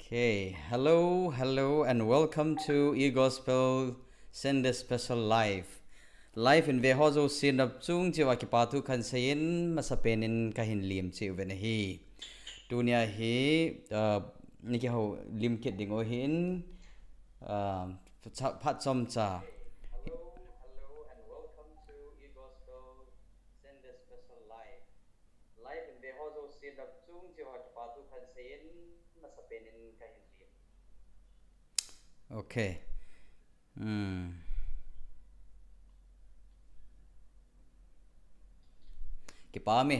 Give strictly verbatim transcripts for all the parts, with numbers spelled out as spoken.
Okay, hello, hello, and welcome to E-Gospel Sunday Special Live. Live in ve ho jouse nabonchauva kipa thu kahin seiyin, masapen in kahin lemcheh uvin ahi. Tunia hi, uh, nikihoulim kit diu ahin, uh, phat chomcha. Hello, hello, and welcome to E-Gospel Sunday Special Live. Live in ve ho jouse nabonchauva kipa thu kahin seiyin, masapen in kahin lem. Okay. Hmm. Kipa me.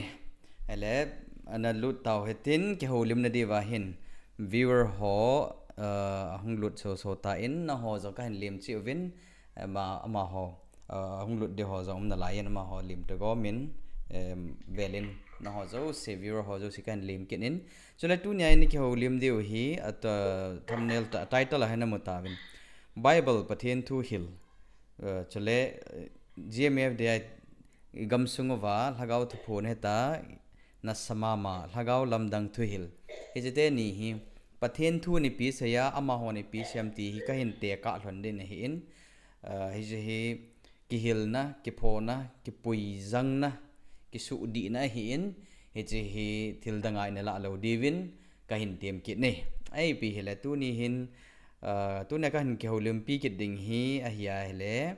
Ahile, ana lut tau hitin, kihoulim nadiuva hin. Viewer ho, uh, ahung lut soso tan, nangho jong kahin lemcheh uvin, ama, amaho, uh, ahung lut diu ho jong um nalaiyin amaho lim tagom in, um, velin nangho jouse, viewer ho jouse kahin lem kit in. Chule tunia nikihoulim diu hi, at, uh, thumbnail ta, title a hin namu tauvin. Bible Pathen thu hil. Uh, chule, uh, G M F D I gamsung uva, Lhagao thuphon hita, nasa mama, Lhagao lamdang thuhil. Hiche teni hi, Pathen thu nipi seiya, amaho nipi seiyam ti hi kahin tekah lhon ding ahin. Uh, hiche hi kihilna, kiphona, kipuijangna, kisuhdihna ahin, hiche hi thil danga ina lah lou diuvin, kahin tem kit e. Ahi ipi hile tuni hin, uh, tunia kahin kihoulimpi kit ding hi ahi ahile,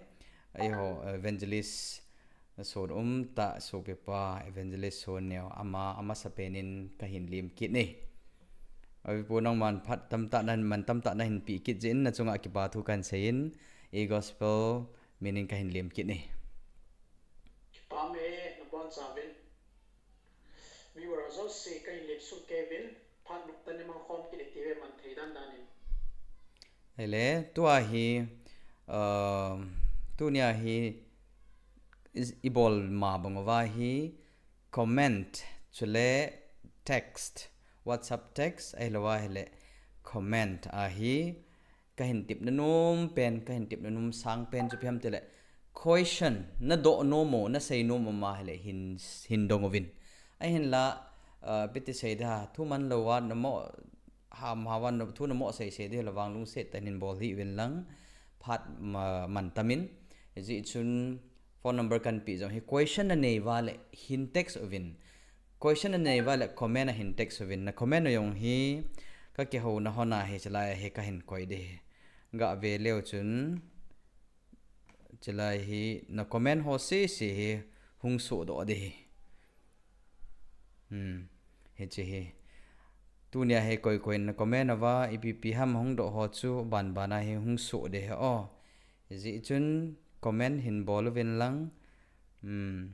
eiho, evangelist, na son um tah sopipa, evangelist Sonneo, ama, amasapen in kahin lem kit e. Avipu nangman phat tamtah na, man tamtah nahin pe kit jeh in nachunga kipa thu kahin seiyin, E-Gospel min in kahin lem kit e. Kipa me, nabonchauvin. Viewer jouse kahin lemsuh kei uvin, phat noptah in mang khom kit iti ve man thei dan dan in. Ahile, tua hi, uh, tunia hi, i, ibol ma bang uva hi, comment, chule text, WhatsApp text, ahilouva ahile comment ahi, kahin tepna nom pen, kahin tepna nom sang pen chu ipi ham tile, question, nadoh nom u, nasei nom u ahile hin, hin dong uvin. Ahinla, uh, ipi ti sei ding ham, thu man louva, namo, ham hava, thu namo sei sei ding hile vang lungset tah in hin bol hih uvin lang, phat ma, man tamin, hijeh chun, phone number kahin pe jong hi question nanei uva le hin text uvin. Question nanei uva le comment a hin text uvin. Na comment u jong hi kakihouna hon a hi chulai a hi kahin koi ding ahi. Gah ve leu chun chulai hi na comment ho sese hi hung sohdoh ding ahi. Hmm. Hiche hi. Tunia hi koi koi in na comment uva, ipi ipi ham hung doh ho chu ban ban a hi hung soh ding ahi o. Hijeh chun comment hin bol uvin lang. Hmm.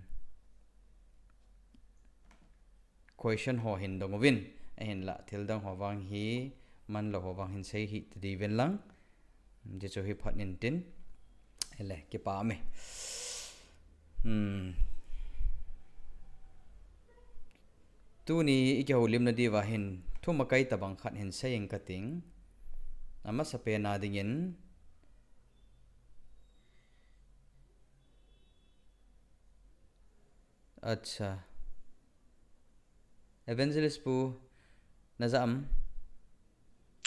Question ho hin dong uvin. Ahinla thil dang ho vang hi, man lou ho vang hin sei hih ta diuvin lang. Hichu hi phat in tin. Ahile, kipa me. Hmm. Tuni i kihoulimna diuva hin, thumakai tabang khat hin sei inge kati. Amasapen a dingin. Acha. Evangelist pu, na ja am?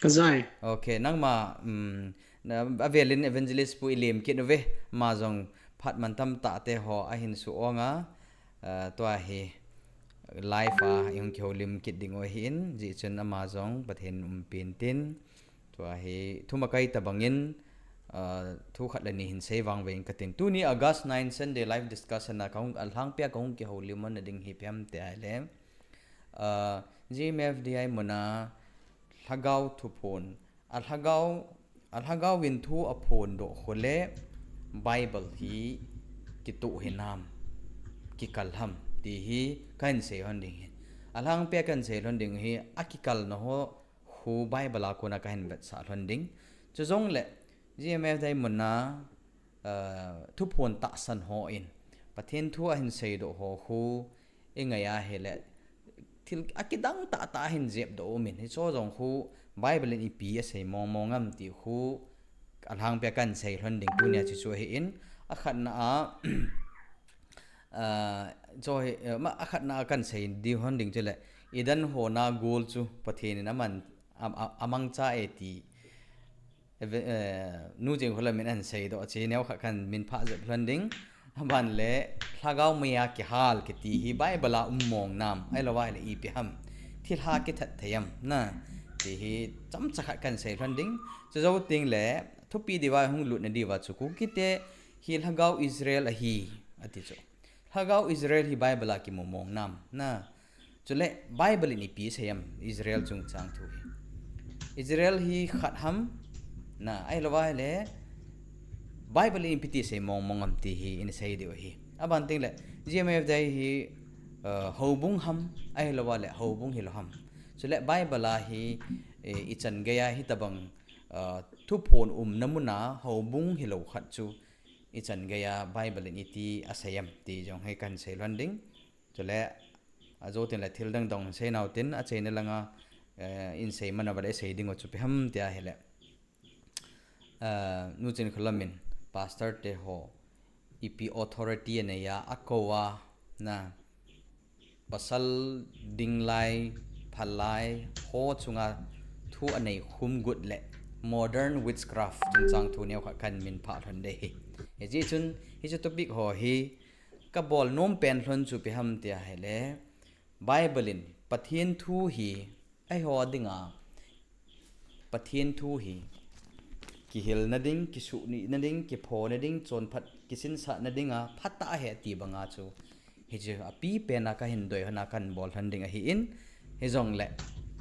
Ka ja e. Okay, nangma, um, na, avelin Evangelist pu i lem kit uve, ama jong phat mantam tah te ho ahin suh ong a, uh, tua hi live a i hung kihoulim kit ding u ahin, hijeh chun ama jong Pathen in umpi intin, tua hi thumakai tabang in, uh, thu khat le ni hin sei vang ve inge kati. Tuni August nine Sunday live discussion a kahung, alhangpia kahung kihoulim na ding hi ipi ham ti ahile, uh, G M F D I mun a Lhagao thuphon, a Lhagao, a Lhagao in thu aphondoh khu le Bible hi kitoh hinam, kikal ham ti hi kahin sei lhon ding ahi. Alhangpia kahin sei lhon ding hi, akikal na ho khu Bible a kona kahin vetsah lhon ding. Chujongle, G M F D I mun a, uh, thuphon tahsan ho in, Pathen thu ahin seidoh ho khu, i ngai ahile, thil akidang tahtah ahin jepdoh umin, hicho jong khu Bible in ipi asei mong mong am ti khu, alhangpia kahin sei lhon ding tunia chu chu ahin, akhatna a, uh, chu hi, uh, ma, akhatna a kahin sei ding lhon ding chu le, Eden hon a gol chu Pathen in aman, a, a, amangcha e ti, eve-, eh, Nu Chingkholam in ahin seidoh, ache neo khat kahin minphah jep lhon ding. Aban le, Lhagao maiya kihal kiti hi Bible a um mong nam, ahilou ahile ipi ham, thilha kithat thei am, na, ti hi chomcha khat kahin sei lhon ding. Chujou teng le, thupi diuva hung lutna diuva chu Kuki te hi Lhagao Israel ahi, ati chu. Lhagao Israel hi Bible a kimu mong nam, na. Chule Bible in ipi asei am, Israel chungchang thu hi. Israel hi khat ham, na, ahilou ahile Bible in ipi ti sei mong mong am ti hi ina sei diu ahi. Aban teng le, G M F D I hi, uh, houbung ham, ahilou ahile houbung hilou ham. Chule Bible a hi, eh, ichan geiya hitobang, uh, thuphon umna muna houbung hilou khat chu ichan geiya Bible in iti asei am ti jong hi kahin sei lhon ding. Chule, ajou teng le thil dang dang sei nau tin, achaina langa, eh, in sei man uva le sei ding u chu ipi ham ti ahile, eh, Nu Chingkholam in, pastor te ho, ipi authority anei a, akou a, na, pasal dinglai, phalai, ho chunga thu anei khum got le, modern witchcraft chungchang thu neo khat kahin minphah lhon ding ahi. Hijeh chun, hiche topic ho hi, kabol nom pen lhon chu ipi ham ti ahile, Bible in Pathen thu hi, eiho dinga, Pathen thu hi, kihilna ding, kisuhnihna ding, kiphona ding, chonphat kisinsahna dinga, phatah ahi ati banga chu, hichu api pena kahin doi lhon a kahin bol lhon ding ahin, hijongle,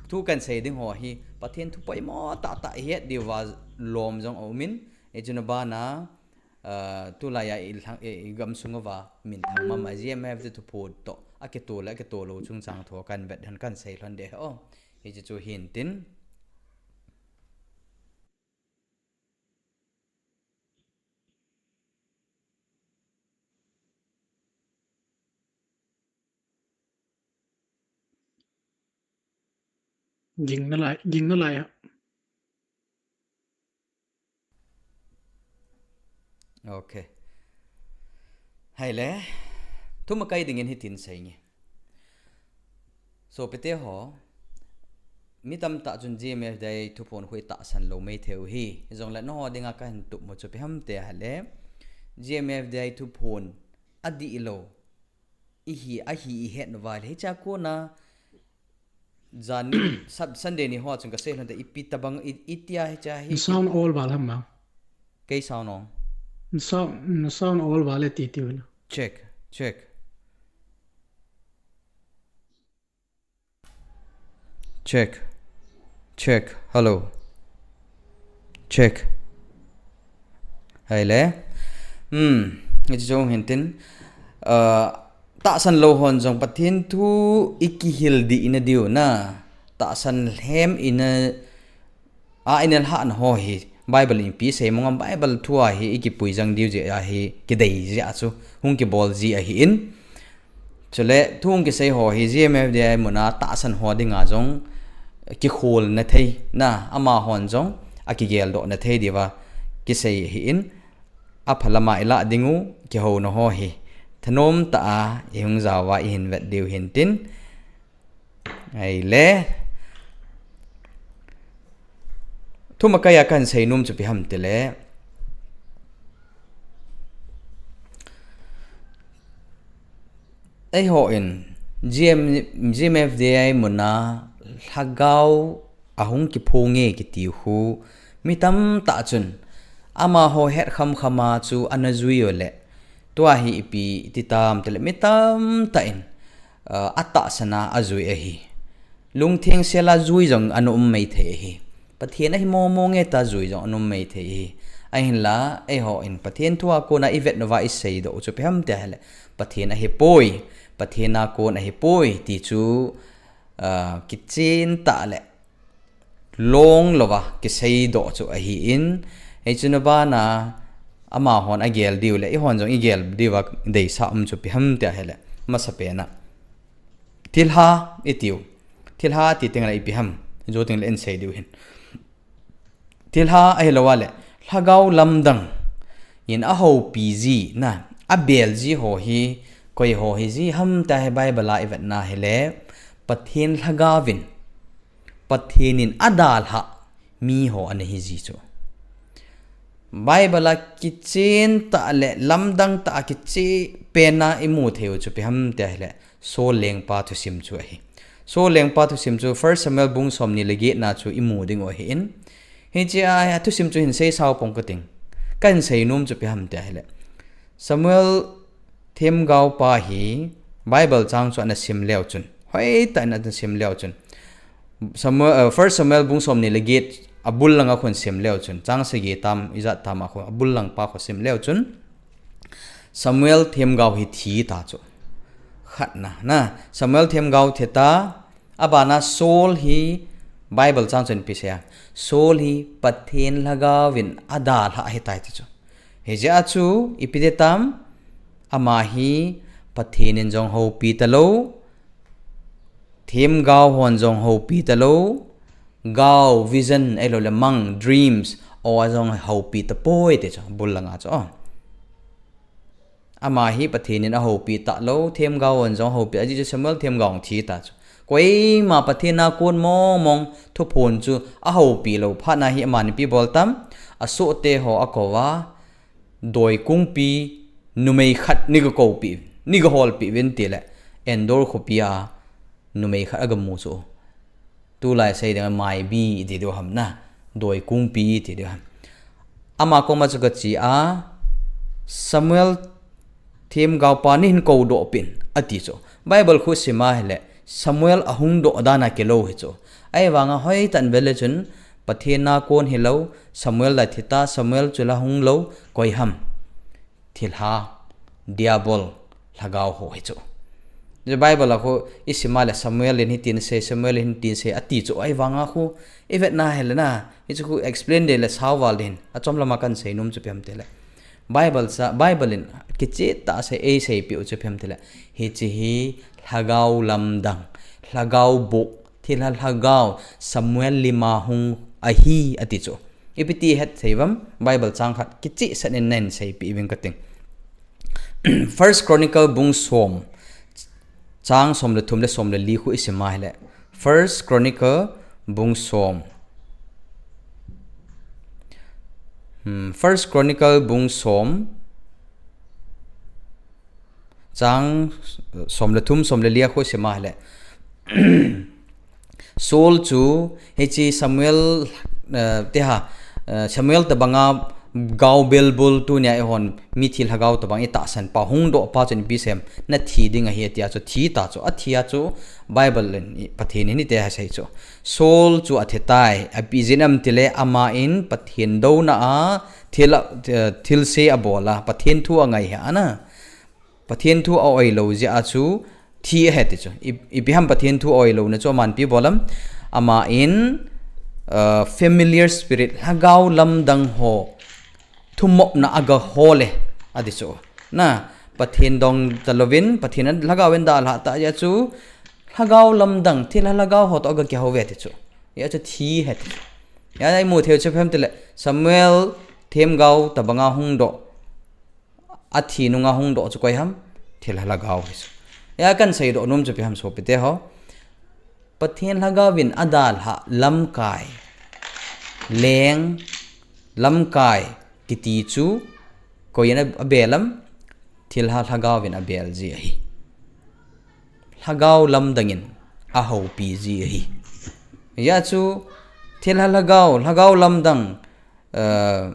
thu kahin sei ding ho hi, Pathen thu poimo tahtah ihet diuva lom jong aumin, hichun abana, ah, tulaiya i lhang, i, i gamsung uva minthang mama G M F D I thuphon toh, akitoh le akitoh lou chungchang thu kahin vet lhon kahin sei lhon ding ahi. Hiche chu hin tin. Ging nalai, ging nalai a. Ok. Hile, thumakai dingin hitin seinge. Sopite ho, mi tamtah chun G M F D I thuphon khu itahsan lou maithei u ahi. Hijongle nangho dinga kahin tup u chu ipi ham ti ahile, G M F D I thuphon adih lou ihi, ahi ihet uva le, hichea kona, jan ni, Sat-, Sunday ni hoa chun kasei lhon te ipi tobang, i, itia hichea hi. Na sound ol val ham ma? Kei sound ong. Na sound, na sound ol val e ti ti vela. Check, check. Check. Check. Hello. Check. Hile. Hmm. Hiche chu hin tin. Ah, tahsan lou hon jong Pathen thu ikihil dih ina diu na. Tahsan lhem ina a, ina lhahna ho hi, Bible in ipi sei mong am, Bible thu a hi ikipui jang diu jeh a hi, kidei jeh a chu, hung kibol ji ahin. Chule, thu hung kisei ho hi, G M F D I muna tahsan ho dinga jong, kikholna thei, na, amahon jong, akigeldohna thei diuva, kisei ahin, apha lama ilah ding u, kihouna ho hi, thanom tah a, ihung jao a, ihin vet diu hin tin, Ahile. Thumakai a kahin seinom chu ipi ham tile. Eiho in G M, G M F D I muna lhagao ahung kiphong e kiti khu mi tamtah chun amaho het khamkham a chu ana jui u le. Tua hi ipi iti tam tile mi tamtah in, ah, atahsan a ajui ahi. Lungtheng sel a jui jong ana um maithei ahi. Pathen ahi momo nge tia jui jong ana um maithei ahi. Ahinla, eiho in Pathen thu a kona ivet nauva iseidoh u chu ipi ham tia ahile. Pathen ahipoi, Pathen a kon ahipoi ti chu, ah, kichen tah le long louva kiseidoh chu ahin, hichun abana amahon agel diu le, eihon jong igel diuva deisah um chu ipi ham tia ahile, masapen a. Thilha itiu. Thilha ti teng le ipi ham. Jou teng le insei diu hin. Thilha ahilou le, lhagao lamdang in ahoupi ji na, abel ji ho hi, koi ho hi ji ham tia hi Bible a ivet na hile, Pathen lhagao vin. Pathen in adalhah mi ho ana hi ji chu. Bible a kichen tah le lamdang tah a kiche pen a imu thei u chu ipi ham tia ahile, Saul lengpa thusim chu ahi. Saul lengpa thusim chu First Samuel bung somni le get na chu imu ding u ahin. Hiche a, athusim chu hin seisao pong kating. Kahin seinom chu ipi ham tia ahile, Samuel themgao pa hi Bible chang chu ana sim leu chun, hoitah in ana sim leu chun, Samuel, uh, First Samuel bung somni le get abul langa khun sim leu chun, chang sagi tam, ijat tam a khu, abul lang pa khu sim leu chun, Samuel themgao hi thi ta chu. Khatna, na, Samuel themgao thi ta, abana Saul hi Bible chang chun ipi asei a, Saul hi Pathen lhagao in adalhah ahitai ti chu. Hijeh a chu, ipi ti tam, ama hi Pathen in jong houpi talou, themgao hon jong houpi talou, gao, vision, ahilou le mang, dreams, aw a jong houpi tapoi ti chu, bul langa chu. Ama hi Pathen in ahoupi talou, themgao hon jong houpi, ajeh chu Samuel themgao thi ta chu. Koima Pathen a kon mong mong thuphon chu ahoupi lou phat na hi aman ipi bol tam, asohte ho akou a, doi kungpi numei khat nei ga koupi, nei ga holpi uvin tile, Endor khopi a numei khat aga mu chu. Tulai sei ding a Maibi ti diu ham na, doi kungpi ti diu ham. Ama koma chu aga che a, Samuel themgao pa neihin koudoh pin ati chu. Bible khu sim a ahile, Samuel ahung doh dan a kilou hi chu. Ahivanga hoitah in vet le chun, Pathen a kon hilou, Samuel la thi ta, Samuel chu la hung lou, koi ham? Thilha, Diabol, lhagao ho hi chu. Bible a khu isim a le Samuel in hitin asei, Samuel in hitin asei ati chu, ahivanga khu ivet na ahile na, hichu khu explain ding le sao val ding, achom lama kahin seinom chu ipi ham tile, Bible sa, Bible in kiche tah a asei, eiseipeh u chu ipi ham tile, hiche hi lhagao lamdang, lhagao boh, thilha lhagao, Samuel lim a hung ahi ati chu. Ipi ti het thei uvam, Bible chang khat kichehsah in nahin seipeh uving kating. First Chronicle bung som, chang som le thum le som le li khu isim a ahile, First Chronicle bung som, hmm, First Chronicle bung som, chang som le thum, som le li a khu isim a ahile, Saul chu hiche Samuel, eh, ti ha, eh, Samuel tabanga gao belbul tunia eihon mithi lhagao tabang itahsan pa hung doh pa chun ipi asei em, nathi ding ahi atia chu thi ta chu, athi a chu Bible in, Pathen in hiti asei chu, Saul chu athi tai, ipi jeh inem tile ama in Pathen douna a thil, eh, thilse abol a, Pathen thu angai hih a na. Pathen thu a-oi lou jeh a chu thi ahi ti chu. I, ipi ham Pathen thu a-oi louna chu aman ipi bol em? Ama in, uh, familiar spirit, lhagao lamdang ho thumopna aga hol e, ati chu. Na, Pathen dong talouvin, Pathen in lhagao in dalhah tah jeh a chu, lhagao lamdang, thilha lhagao ho toh aga kihou uve ti chu. Hijeh a chu thi ahi ti chu. Hia imu thei u chu ipi ham tile, Samuel themgao tabanga hung doh, athi nunga hung doh chu koi ham? Thilha lhagao hi chu. Hia kahin seidoh nom chu ipi ham sopite ho? Pathen lhagao in adalhah lamkai, leng, lamkai kiti chu koiyin abel em? Thilha lhagao in abel ji ahi. Lhagao lamdang in ahoupi ji ahi. Hijeh a chu thilha lhagao, lhagao lamdang, eh,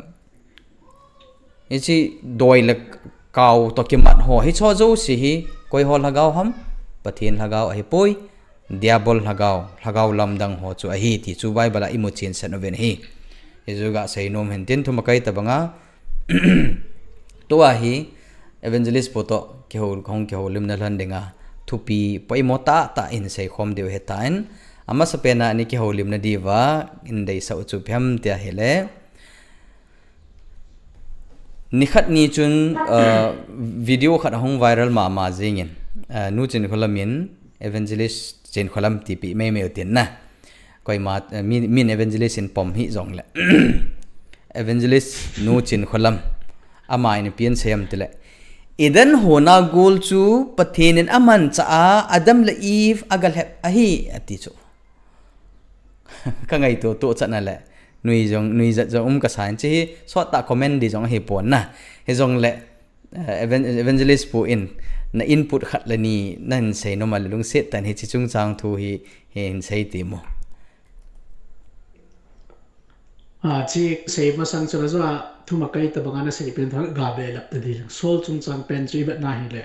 hiche doi le kao toh kimat ho, hicheho jouse hi koiho lhagao ham? Pathen lhagao ahipoi, Diabol lhagao, lhagao lamdang ho chu ahi ti chu Bible a imu chensah uvin ahi. Hichu gasei nom hin tin, thumakai tabanga tua hi Evangelist pu toh kihou, hung kihoulimna lhon dinga thupi poimo tahtah in seikhom diu ahitan, amasapen a nei kihoulimna diuva in deisah u chu ipi ham tia ahile, nikhat ni chun, uh, video khat ahung viral mama jengin, uh, Nu Chinkholam in, Evangelist Chinkholam tipeh meimei u tin na. Koima, eh, mi, min evangelist in pom hih jongle, Evangelist Nu Chinkholam, ama in ipi asei em tile, Eden hon a gol chu Pathen in amanchah a Adam le Eve agalhep ahi, ati chu. Ka ngaito to chatna le, nui jong, nui jat jong um ka sa in, chi hi sot ta comment di jong hi pon na. Hi jong le, eh, evan-, evangelist pu in, na input khat le ni, na hin sei nom a le lungset tan hi chi chungchang thu hi, hi hin sei ti mo. A, chi sei masang chu la jo a, thuma kai ta banga na sei pen tha ga be lap ta di. Saul chungchang pen chu i vet na hi le.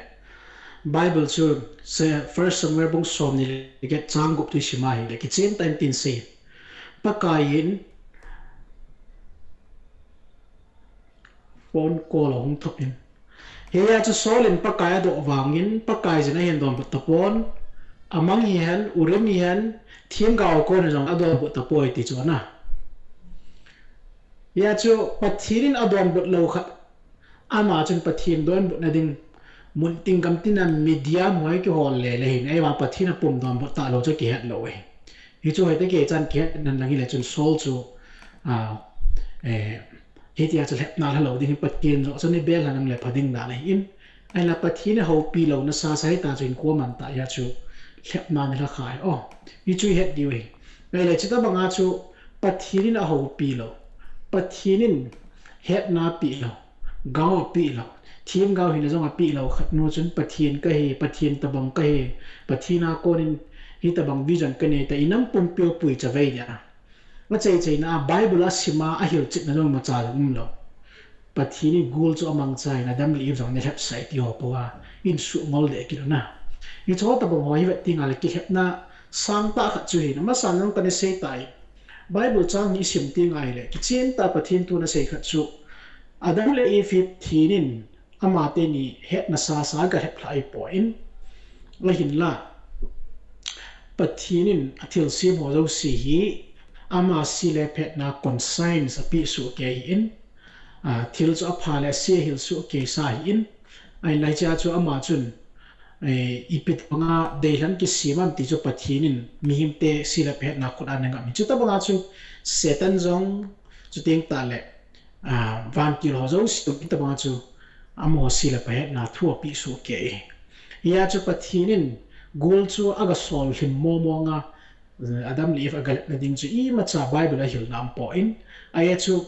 Bible chu se First Samuel bung som ni le get chang gup tu sima hi le. Kichen ta in tin sei. Pakai in phone call a hung thop in. Hiya chu Saul in Pakai a doh vangin, Pakai jin a hin donbut tapon, a mang hi hen, Urim hi hen, themgao a kon jong a donbut tapoi ti chu ana. Hiya chu Pathen in a donbut lou khat, ama chun Pathen donbutna ding, mun tin gam tin a Midian ho kihol le le hin, eima Pathen a pum donbut ta lou chu kihet lou e. Hi chu hoi te kei chan kihet nan lang hi le chun Saul chu, a, eh, Hitia chu lhepna lha lou ding hi Pathen jong chu ni bel lha nang le pha ding dan ahi in. Ahinla Pathen in houpi louna sasa hita chu in kuaman tah hia chu lhepna ni lha kha hi. Oh, hi chu i het diu hi. Ahile chuta banga chu Pathen in a houpi lou. Pathen in hetna pe lou. Gao pe lou. Themgao hina jong a pe lou khat nu chun Pathen ka hi, Pathen tabang ka hi, Pathen a konin hitabang vision ka nei ta i nam pumpi u pui chavei dia. Achei cheina a Bible a sima a hilchetna jong imacha jong umlou. Pathen in gul chu amangcha in Adam le Eve jong ana lhepsah e ti ho po a, in suh ngol deh kit u na. Hiche ho tabang ho hi vet teng a le kilhepna sangtah khat chu hin, amasa jong kana sei tai. Bible chang hi i sim teng a hile, kichen tah Pathen thu ana sei khat chu, Adam le Eve hi Pathen in Ama teni hetna sasa galhep lha ahipoi. Ahinla, Pathen in athilsem ho jouse hi ama se le phatna conscience apeh sohkei ahin, a, thil chu apha le ase ahil sohkei sa ahin, ahinla hichea chu ama chun, eh, ipi banga deilhen kisem ham ti chu Pathen in mihemte se le phatna khut a ana ngap ahi. Chuti banga chu Satan jong chuteng tah le, a, vantil ho jouse hitabanga chu amaho se le pha hetna thu apeh sohkei ahi. Hia chu Pathen in gul chu agasol lhim mong mong a, Adam le Eve agalhepna ding chu imacha Bible a hilna aumpoi. Ahia chu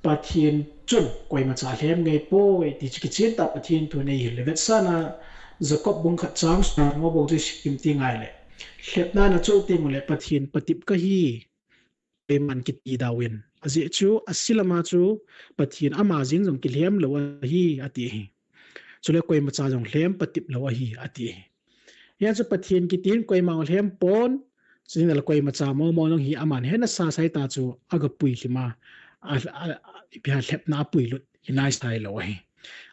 Pathen chun koimacha lhem ngeipoi ti chu kichen tah Pathen thu nei hil le vetsahna Jacob bung khat chang som le nga bou chu isim teng a hile, lhepna nachoh teng ule Pathen patep kahi, koiman kiti dauvin. Ajeh chu, ase lama chu Pathen ama jeng jong kilhem lou ahi, ati ahi. Chule koimacha jong lhem patep lou ahi, ati ahi. Hia chu Pathen kiti hin koima lhem pon, chule koimacha mong mong jong hi aman hetna sasa hita chu agapui lhim a, a, a, ipi ham lhepna apuilut hi naisai lou ahi.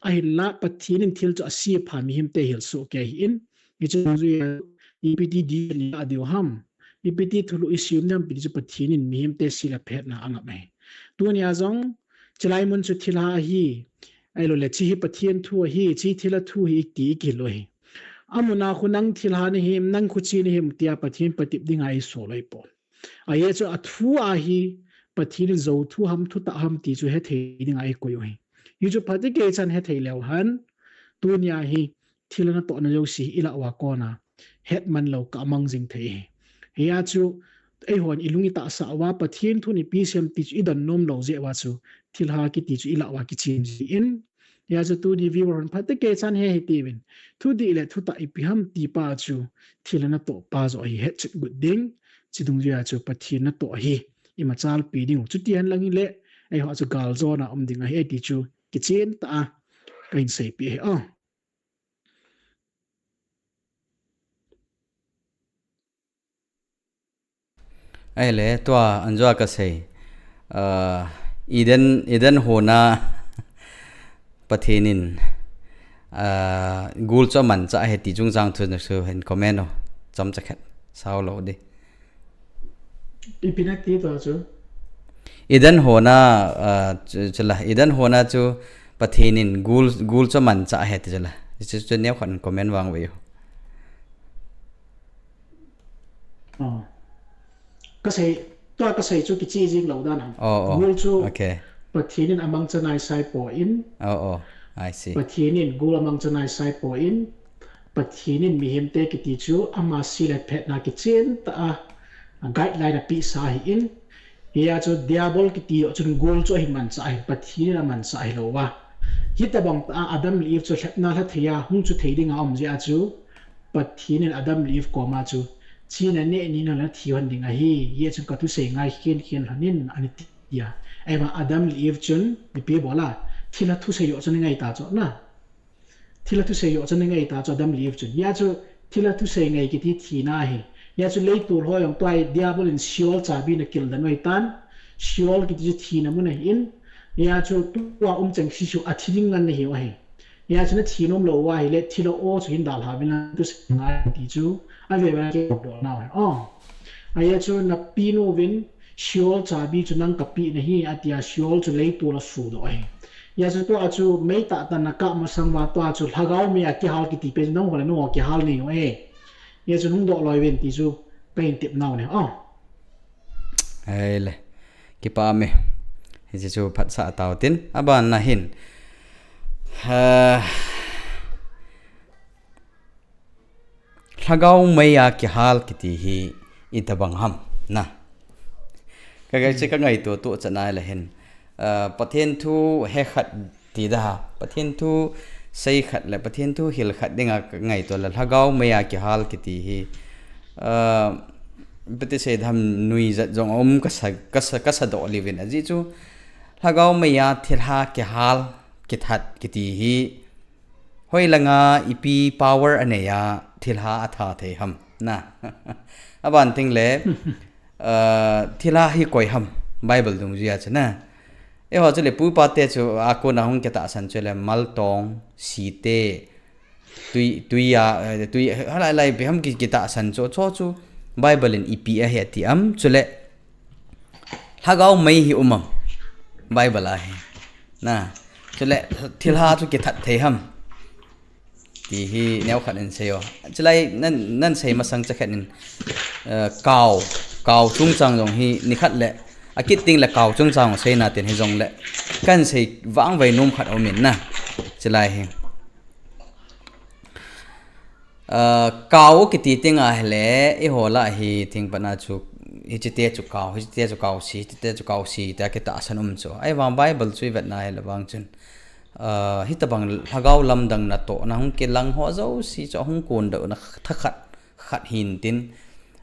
Ahinla Pathen in thil chu ase pha mihemte hil sohkei ahin, hiche jui a ipi ti ding ilah diu ham, ipi ti thulhuh isem ding ham ti chu Pathen in mihemte se le pha hetna angap ahi. Tunia jong, chulai mun chu thilha ahi, ahiloule hiche hi Pathen thu ahi, hiche thilha thu ahi, iti ikihil u ahi. Amun a khu nang thilha nahim, nang khu hiche nahim tia Pathen patep dinga eisol u ahipoi. Ajeh chu athu a hi Pathen in jouthu ham, thutah ham ti chu hethei dinga eikoi u ahi. Hichu phatecha chan hethei leu hen, tunia hi thilha natohna jouse hi ilah uva kona hetman lou kah amang jing thei ahi. Hia chu eihon ilung itahsah uva Pathen thun ipi asei ham ti chu idon nom lou jeh uva chu thilha kiti chu ilah uva kichem jin. Hia chu tuni viewer hon phatecha chan he hitiuvin, thudih le thutah ipi ham ti pa chu thilha natoh pa joh hi hetchet got ding, chudungjuia chu Pathen natoh hi imachalpi diu. Chuti henlang hile, eiho chu galjona um ding ahi ti chu kichen tah a kahin seipeh ahi. Ahile, tua, anjua kasei. Ah, Eden, Eden hona Pathen in, ah, gul chu amanchah ahi ti chungchang thu nahin comment u. Chomcha khat. Sao lou ding. Ipi nati tua chu? Eden hona, ah, chu, chula. Eden hona chu Pathen in gul, gul chu amanchah ahi ti chula. Chu, chu neokhat comment vang uve. Oh. Kasei, tua kasei chu kichai jing lou dan ham. Oh, oh. Gul chu Pathen in amangcha naisai poi. Oh, oh. I see. Pathen in gul amangcha naisai poi. Pathen in mihemte kiti chu ama se le phatna kichen tah a guideline apeh sa ahin. Hia chu Diabol kiti joh chun gul chu ahi manchah ahi, Pathen in amanchah hilou a. Hitabang tah a Adam le Eve chu lhepna lha thei a hung chu thei dinga aum jeh a chu Pathen in Adam le Eve koma chu, "Chin naneh ni nale nathi lhon ding ahi, hia chun kathusei ngai khen khen lhon in," ana ti a. Ahivang Adam le Eve chun ipi abol a, thilha thusei joh chun angai ta chu na. Thilha thusei joh chun angai ta chu Adam le Eve chun. Hia chu thilha thusei ngai kiti thina ahi. Hia chu leitol ho jong tua hi Diabol in Sheol chabi ana kil dan u ahitan. Sheol kiti chu thina mun ahin. Hia chu tua um cheng se chu athi ding ngen ahiu ahi. Hia chu nathi nom lou uva ahile thilha o chu hin dalha uvin lang thusei ngai ti chu. Ave ave kei doh nau ahi. Oh. Ahia chu napinu vin Sheol chabi chu nang kapeh nahi, ati a Sheol chu leitol a sudoh ahi. Hia chu tua chu mei tah tah a nakap masang uva tua chu lhagao mei a kihal kiti pen chu nangho le nangho kihal nei u ahi. Hia chu hung doh loi uvin ti chu kahin tep nau ahi. Oh. Hei le. Kipah e. Hiche chu phatsah tau tin. Aban na hin. Ah, Lhagao mei a kihal kiti hi itobang ham na. Ka, ka, hmm, che ka ngaito to chana le hin. Ah, Pathen thu he khat ti da ha. Pathen thu sei khat le Pathen thu hil khat dinga ka ngaito le lhagao mei a kihal kiti hi. Ah, pati sei dam nui jat jong um ka sa, ka sa, ka sa doh liuvin ajeh chu. Lhagao mei a thilha kihal kithat kiti hi. Hoi langa ipi power anei a thilha atha thei ham na. Aban ting le, ah, thilha hi koi ham Bible dungjuia chu na. Eiho chu le pu pa te chu a kona hung kitahsan chu le maltong, site, tui, tui a, eh, tui, halai lai ipi ham ki, kitahsan chu, chu chu Bible in ipi ahi ati am chu le. Lhagao mei hi um am Bible a hi. Na, chule thilha chu kithat thei ham. Ti hi neo khat in sei o. Chulai nan, nan sei masang cha khat in, eh, kau, kau chungchang jong hi nikhat le, akit ding le kau chungchang sei na tin hi jong le. Kan sei vangvei nom khat um in na. Chulai hi. Ah, kau kiti ting ahile, eiho lah hi thing patna chu, hiche te chu kau, hiche te chu kau si, hiche te chu kau si, tia kitahsan um chu. Ahivang Bible chu ivet na hile vang chun. Ah, hitobang lhagao lamdang natohna hung kilang ho jouse chu ahung kondohna thakhat, khat hin tin,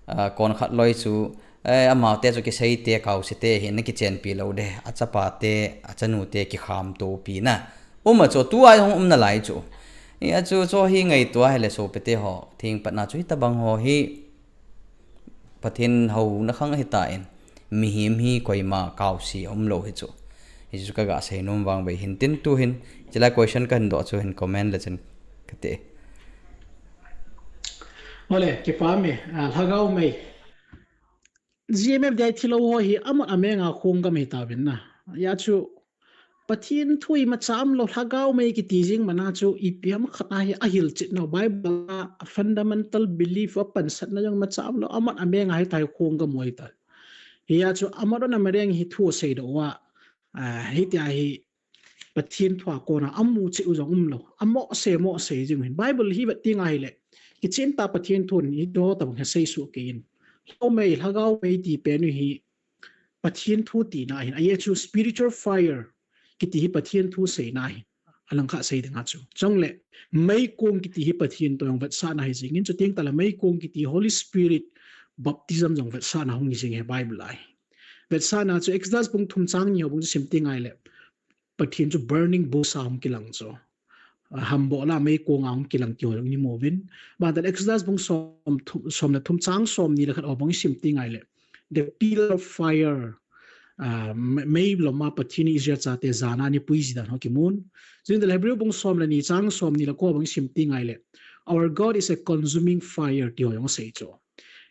ah, kon khat loi chu, Eh, amaute chu kiseite, kausite hi na kichenpi lou de. Achapate, achanute kikhamtopi na. Um a chu, tua hung um nalai chu. Hia chu, chu hi ngaito hile sopite ho. Thing patna chu hitobang ho hi Pathen houna khang ahitan. Mihem hi koima kausi umlou hi chu. Hichu kaga seinom vangvei hin tin tu hin. Chulai question kahin doh chu hin comment le chun kati. Ole, kipah e, ah, lhagao mei. G M F D I thilou ho hi amat amenga khonggam hitauvin na. Hia chu Pathen thu imacha umlou lhagao mei kiti jing mana chu ipi ham khat a hi ahilchetnau Bible a fundamental belief a pansatna jong imacha umlou amat amenga hitai khonggam u hitai. Hia chu amat un amareng hi thu seidoh uva, ah, hitia hi Pathen thu a kona amu cheh u jong umlou. Amohse, mohse jing u hin. Bible hi vet ding ahile. Kichen tah Pathen thun hi doh tabang hi seisoh kei in. Lhagao mei, lhagao mei ti pen u hi Pathen thu tina ahin. Ajeh chu spiritual fire kiti hi Pathen thu seina ahin. Alangkhat sei dinga chu. Chule, meikong kiti hi Pathen toh jong vetsahna hi jing in. Chuteng tahle meikong kiti Holy Spirit baptism jong vetsahna hung hi jing hi Bible a hi. Vetsahna chu Exodus bung thum chang ni ho bung chu sim teng ahile. Pathen chu burning bush a hung kilang chu. Ah, hamboh la meikong a hung kilang ti ho jong imu uvin. Aban tah Exodus bung som thum, som le thum chang somni le khat ho bung isim teng ahile. The pillar of fire. Ah, me-, mei lom a Pathen in Israel chate jana ana puiji dan ho kimun. Chuteng tahle Hebrew bung som le ni chang somni le ko bung isim teng ahile. Our God is a consuming fire ti ho jong asei chu.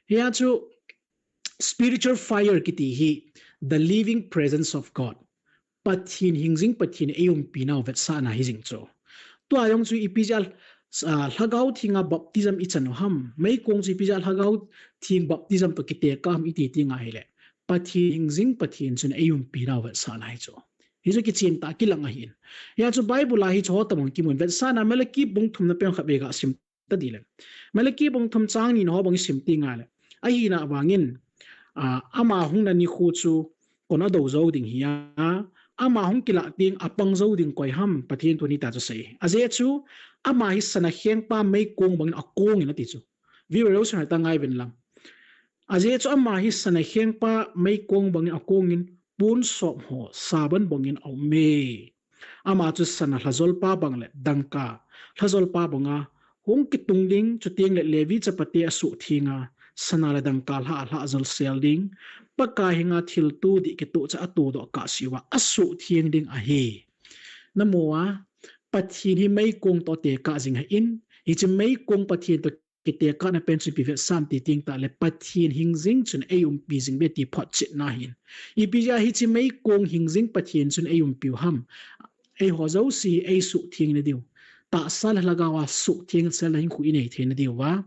Hia chu spiritual fire kiti hi the living presence of God. Pathen hingjing Pathen eiumpi nau vetsahna hi jing chu. Tua jong chu ipi jeh a, ah, lhagao thenga baptism ichan u ham. Meikong chu ipi jeh a lhagao theng baptism toh kitekah ham iti teng ahile. Pathen hingjing Pathen chun eiumpi nau vetsahna hi chu. Hichu kichen tah kilang ahin. Hia chu Bible a hichu ho tabang kimun vetsahna Malachi bung thumna pen khatvei ga sim ta dile. Malachi bung thum chang ni na ho bung isim teng ahile. Ahina vangin, Ama hung na nikho chu kon a do jou ding hi a, ama hung kilah ding a pang jou ding koi ham, Pathen thu ni ta chu sei. Ajeh chu ama hi sana khengpa meikong bangin a kong in ati chu. Viewer lo sun ta ngai ven lang. Ajeh chu ama hi sana khengpa meikong bangin a kong in pon sop ho saban bangin a um e. Ama chu sana lhajolpa bang le dangka lhajolpa banga hung kitung ding, chuteng le Levi chapate a suhtheng a, sana le dangka lha a lha jol sel ding, Pakai henga thil tu dih kitoh cha a todoh kah siuva a suhtheng ding ahi. Namu a, Pathen hi meikong toh tekah jing ahin, hiche meikong Pathen toh kitekahna pen chu ipi vetsah ham ti teng tah le Pathen hingjing chun ei umpi jing uve ti photchetna ahin. Ipi jeh a hiche meikong hingjing Pathen chun ei umpiu ham? Eiho jouse hi ei suhthengna diu, tahsa le lhagao a suhtheng selna hinkho inei theina diuva,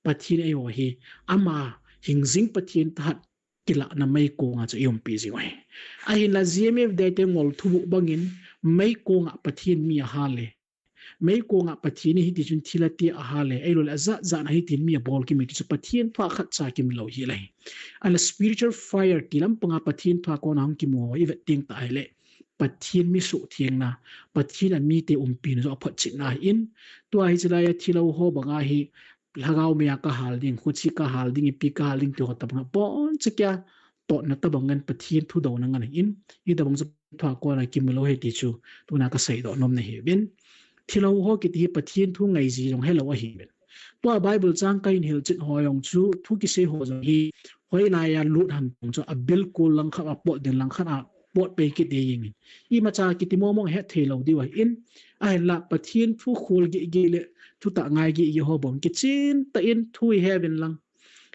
Pathen eiho hi ama hingjing Pathen thahat kilahna meikong a chu ei umpi jing u ahi. Ahinla G M F Day te ngol thubuh bangin meikong a Pathen mi ahal e, meikong a Pathen hi hiti chun thilha tia ahal e, ahilou le ajat jat a hitin mi abol kim e ti chu Pathen thu a khatcha kimu lou hi ahi. Ahinla spiritual fire ti lampang a Pathen thu a kona hung kimu ho i vet teng tah hile Pathen mi suhthengna, Pathen a mite umpina joh a photchetna ahin, tua hiche lai a thilha ho banga hi lhagao mei a kahal ding, khuche kahal ding, ipi kahal ding ti ho tobang a boncha kia totna tobang ngen Pathen thudouna ngen ahin, hitobang chu thu a kona kimu lou ahi ti chu tuna kaseidoh nomna ahiuvin. Thilha ho kiti hi Pathen thu ngai ji jong helou ahiuvin. Tua Bible chang kahin hilchet ho jong chu thu kisei ho jong hi hoilai a lut ham tong chu abilkol langkhat a pot ding langkhat a pot pei kit ding jengin. Imacha kiti momo het thei lou diu ahin, ahinla Pathen thu khol gihgih le thutah ngai gihgih ho bang kichen tah in thu iheuvin lang.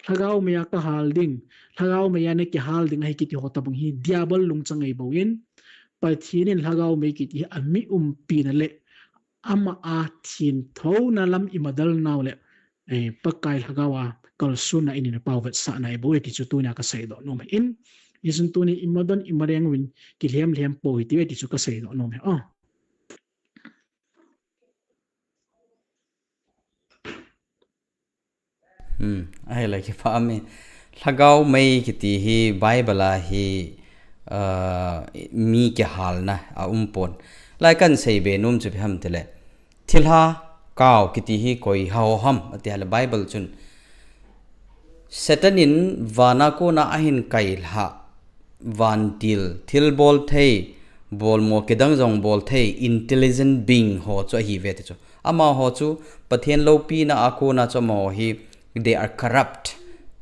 Lhagao mei a kahal ding, lhagao mei a nakihal ding ahi kiti ho tobang hi Diabol lungchang ahi bouvin, Pathen in lhagao mei kiti hi ami umpina le ama a thenthouna lam imadal nau le, eh, Pakai lhagao a kalsonna in ina pao vetsahna ahi bouve ti chu tunia kaseidoh nom ahin. Hijeh chun tuni imadon imareng uvin kilhem lhem pou hite ti chu kaseidoh nom ahi. Oh. Hmm, ahile kipah mi. Lhagao mei kiti hi Bible a hi, ah, mi kihalna aumpon. Lai kahin seibe nom chu ipi ham tile, thilha kao kiti hi koi ho ham ati hile Bible chun Satan in vana kona ahin kailhah vantil, thilbol thei, bolmo kidang jong bol thei, intelligent being ho chu ahiuve ti chu. Amaho chu Pathen loupina a kona chu amaho hi they are corrupt.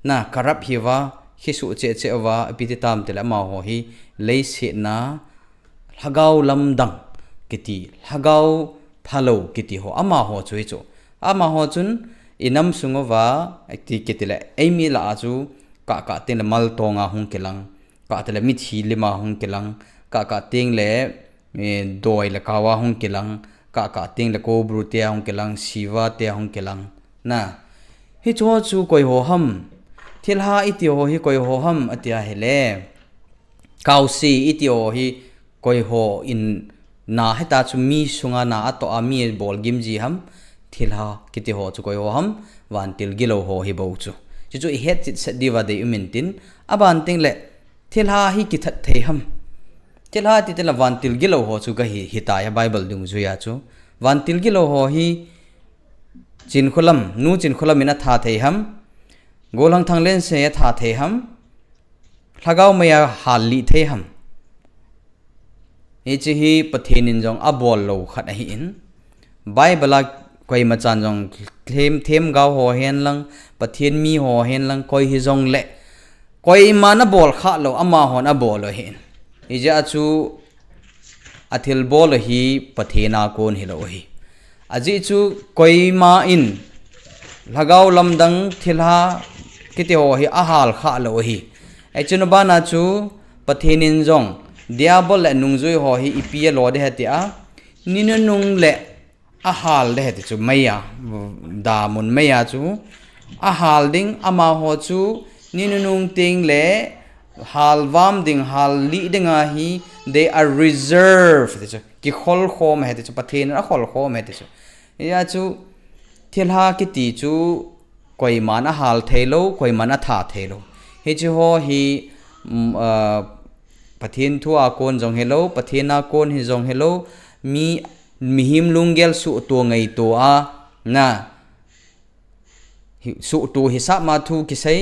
Na corrupt hiuva, kisuh cheh cheh uva, ipi ti tam tile amaho hi leiset a lhagao lamdang kiti, lhagao phalou kiti ho, amaho chu hichu. Amaho chun inam sung uva, ti kiti le, eimi lah a chu, kah kah teng le maltong a hung kilang, kah teng le mithi lim a hung kilang, kah kah teng le, eh, doi le kao a hung kilang, kah kah teng le kobru te a hung kilang, siva te a hung kilang. Na, hichu ho chu koi ho ham? Thilha iti ho hi koi ho ham ati ahile, kaose iti ho hi koi ho in na heta chu mi sunga na atoh a mi bol gim ji ham? Thilha kiti ho chu koi ho ham? Vantil gilou ho hi bou chu. Chuchu ihet chet set diuva deium in tin, aban teng le, thilha hi kithat thei ham? Thilha ti teng le vantil gilou ho chu kahi, hitai a Bible dungjuia chu. Vantil gilou ho hi Chinkholam, Nu Chinkholam in atha thei ham? Golhang Thanglense atha thei ham? Lhagao mei a hal lih thei ham? Hiche hi Pathen in jong abol lou khat ahin, Bible a koima chan jong them, themgao ho hen lang, Pathen mi ho hen lang, koi hijongle, koiman abol khah lou, amahon abol u ahin. Hijeh a chu athilbol u hi Pathen a kon hilou ahi. Ajeh chu koima in lhagao lamdang thilha kiti ho hi ahal khah lou ahi. Hichun abana chu Pathen in jong Diabol le nungjui ho hi ipi alo ding ham tia, ni nunung le ahal ding ahi ti chu mei a, damun mei a chu ahal ding, amaho chu ni nunung teng le halvam ding, hal lih ding ahi, they are reserved ti chu, kikhol khom ahi ti chu, Pathen in akhol khom ahi ti chu. Hijeh a chu thilha kiti chu koiman ahal thei lou, koiman atha thei lou. Hiche ho hi, um, uh, Pathen thu a kon jong hilou, Pathen a kon hi jong hilou, mi, mihem lunggel suhto ngaito a, na, hi, suhto hisap ma thu kisei,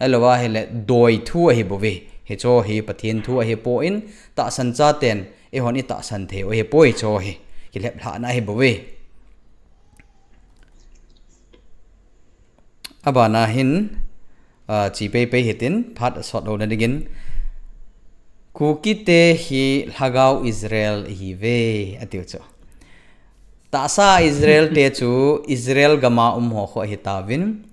ahilouva ahile doi thu ahi bouve. Hicho hi Pathen thu ahipoi, tahsan chaten eihon itahsan thei u ahipoi, hicho hi kilheplhahna ahi bouve. Abana hin, ah, chi peipei hitin, phat asot louna dingin, Kukite hi lhagao Israel ihiuve, atiu chu. Tahsa Israel te chu Israel gama um ho khu ahitauvin,